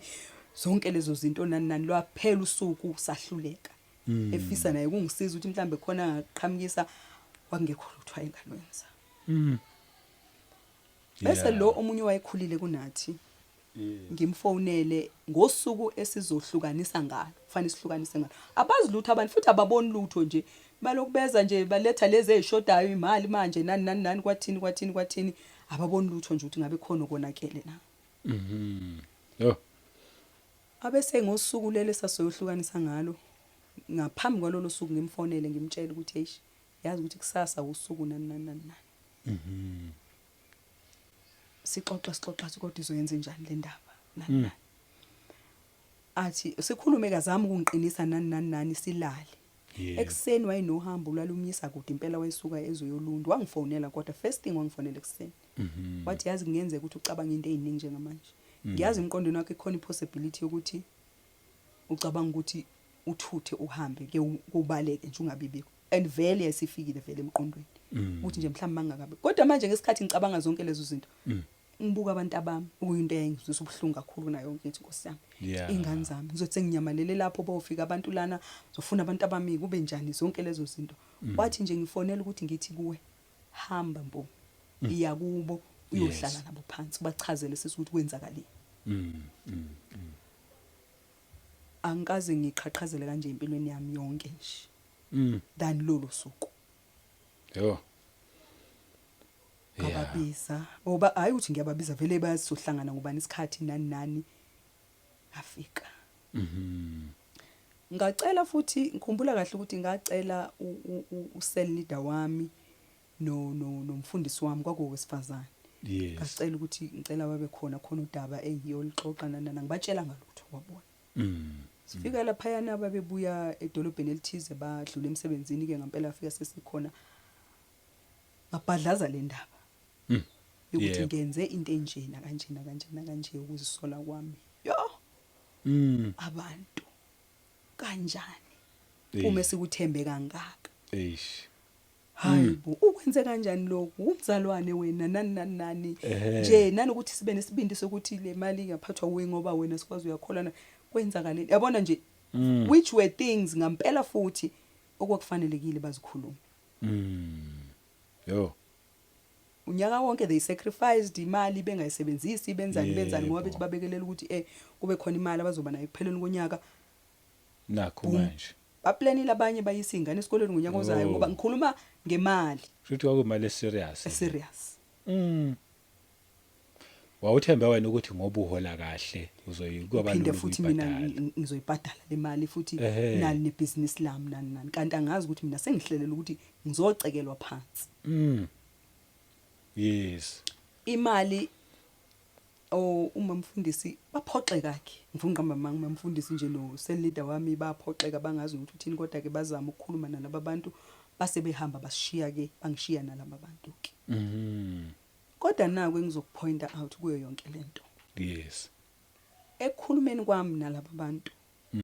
zonke lezo zinto, nani nani. Lwaphela usuku sahluleka. Efisa naye ukungisiza ukuthi mhlambe khona angaqhamukisa, kwakungekho lutho ayengalwenza. Bese lo omunye wayekhulile kunathi, ngimfonele ngosuku esizohlukanisa ngalo, kufanele sihlukanise ngalo. Abazi lutho abantu futhi ababoni lutho nje, balokhu beza nje baletha lezi ezishodayo imali manje, nani nani nani, kwathini kwathini kwathini. Ababoni lutho nje ukuthi ngabe khona okonakele na. Yo. Abese ngosuku lelo esasoyohlukanisa ngalo, ngaphambi kwalolo suku ngimfonele, ngimtshela ukuthi eish, yazi ukuthi kusasa usuku nani nani nani nani. Sixoxa sixoxa, athi kodwa izoyenza njani le ndaba, nani nani. Athi sikhulume, kazama ukungiqinisa, nani nani nani, silale. Ekuseni wayenohambo lwalumyisa kude impela, wayesuka ezoyolundu. Wangifonela kodwa first thing wangifonela ekuseni. Wathi yazi kungenzeka ukuthi ucabanga into eziningi njengamanje. Ngiyazi emqondweni wakhe khona ipossibility yokuthi ucabanga ukuthi uthuthe uhambe ke ubaleke nje ungabibikho. And vele yasifikile vele emqondweni ukuthi nje mhlawumbe mangakabi. Kodwa manje ngesikhathi ngicabanga zonke lezo zinto, ngibuka abantu abami, okuyinto eyayingizwisa ubuhlungu kakhulu kunayo yonke, ngithi Nkosi yami, ingane zami, ngizothi senginyamalele lapho bofika abantu lana, zofuna abantu abami, kube njani, zonke lezo zinto. Wathi nje ngifonela ukuthi ngithi kuwe, hamba mpo, iya kubo, uyohlala nabo phansi, ubachazele sisi ukuthi kwenzakaleni. Angikaze ngiqhaqhazele kanje empilweni yami yonke nje than lolo suku. Ngababiza, ngoba hayi ukuthi ngiyababiza vele, bayazohlangana ngobani isikhathi, nani nani. Ngafika. Ngacela futhi, ngikhumbula kahle ukuthi ngacela u-cell leader wami no no nomfundisi wami, kwakuwesifazane. Ngacela ukuthi ngicela babe khona, khona udaba engiyolixoxa, nani nani, ngibatshela ngalutho kwabona. Sifika laphayana, babebuya edolobheni elithize, badlula emsebenzini ke ngempela, afika sesikhona. Ngabhadlaza le ndaba yokuthi ngenze into enjena kanjena kanjena kanje, ukuzisola kwami. Yo! Abantu kanjani? Uma sikuthembe kangaka. Eish. Hayibo, ukwenze kanjani lokhu? Umzalwane wena, nani nani nani. Nje nanokuthi sibe nesibindi sokuthi le mali ingaphathwa uwe ngoba wena sikwazi uyakholana. Kwenzakaleni? Yabona nje, which were things ngampela futhi okwakufanelekile bazikhulume. Yo. Unyaka wonke they sacrificed imali bengayisebenzisi, benzani benzani, ngoba bethi babekelela ukuthi kube khona imali abazoba nayo ekupheleni konyaka. Nakho Boom. manje. Baplanile abanye bayisa ingane esikoleni ngonyaka ozayo, ngoba ngikhuluma ngemali. Futhi kwakumali serious. Serious. Wawuthembe wena ukuthi ngoba uhola kahle uzoyikuba Phinde lula futhi mina ukuyibhadala. Ngizoyibhadala le mali futhi nali nebusiness lami, nani nani, kanti angazi ukuthi mina sengihlelela ukuthi ngizocekelwa phansi. Imali oh uma mfundisi baphoxeka ke, ngifuna uqamba manga, umfundisi nje no cell leader wami baphoxeka, bangazi ukuthi uthini, kodwa ke bazama ukukhuluma nalaba bantu, base behamba basishiya ke, bangishiya nalaba bantu ke. Kodwa naku engizokupointa out kuyo yonke lento. Ekukhulumeni kwami nalaba bantu,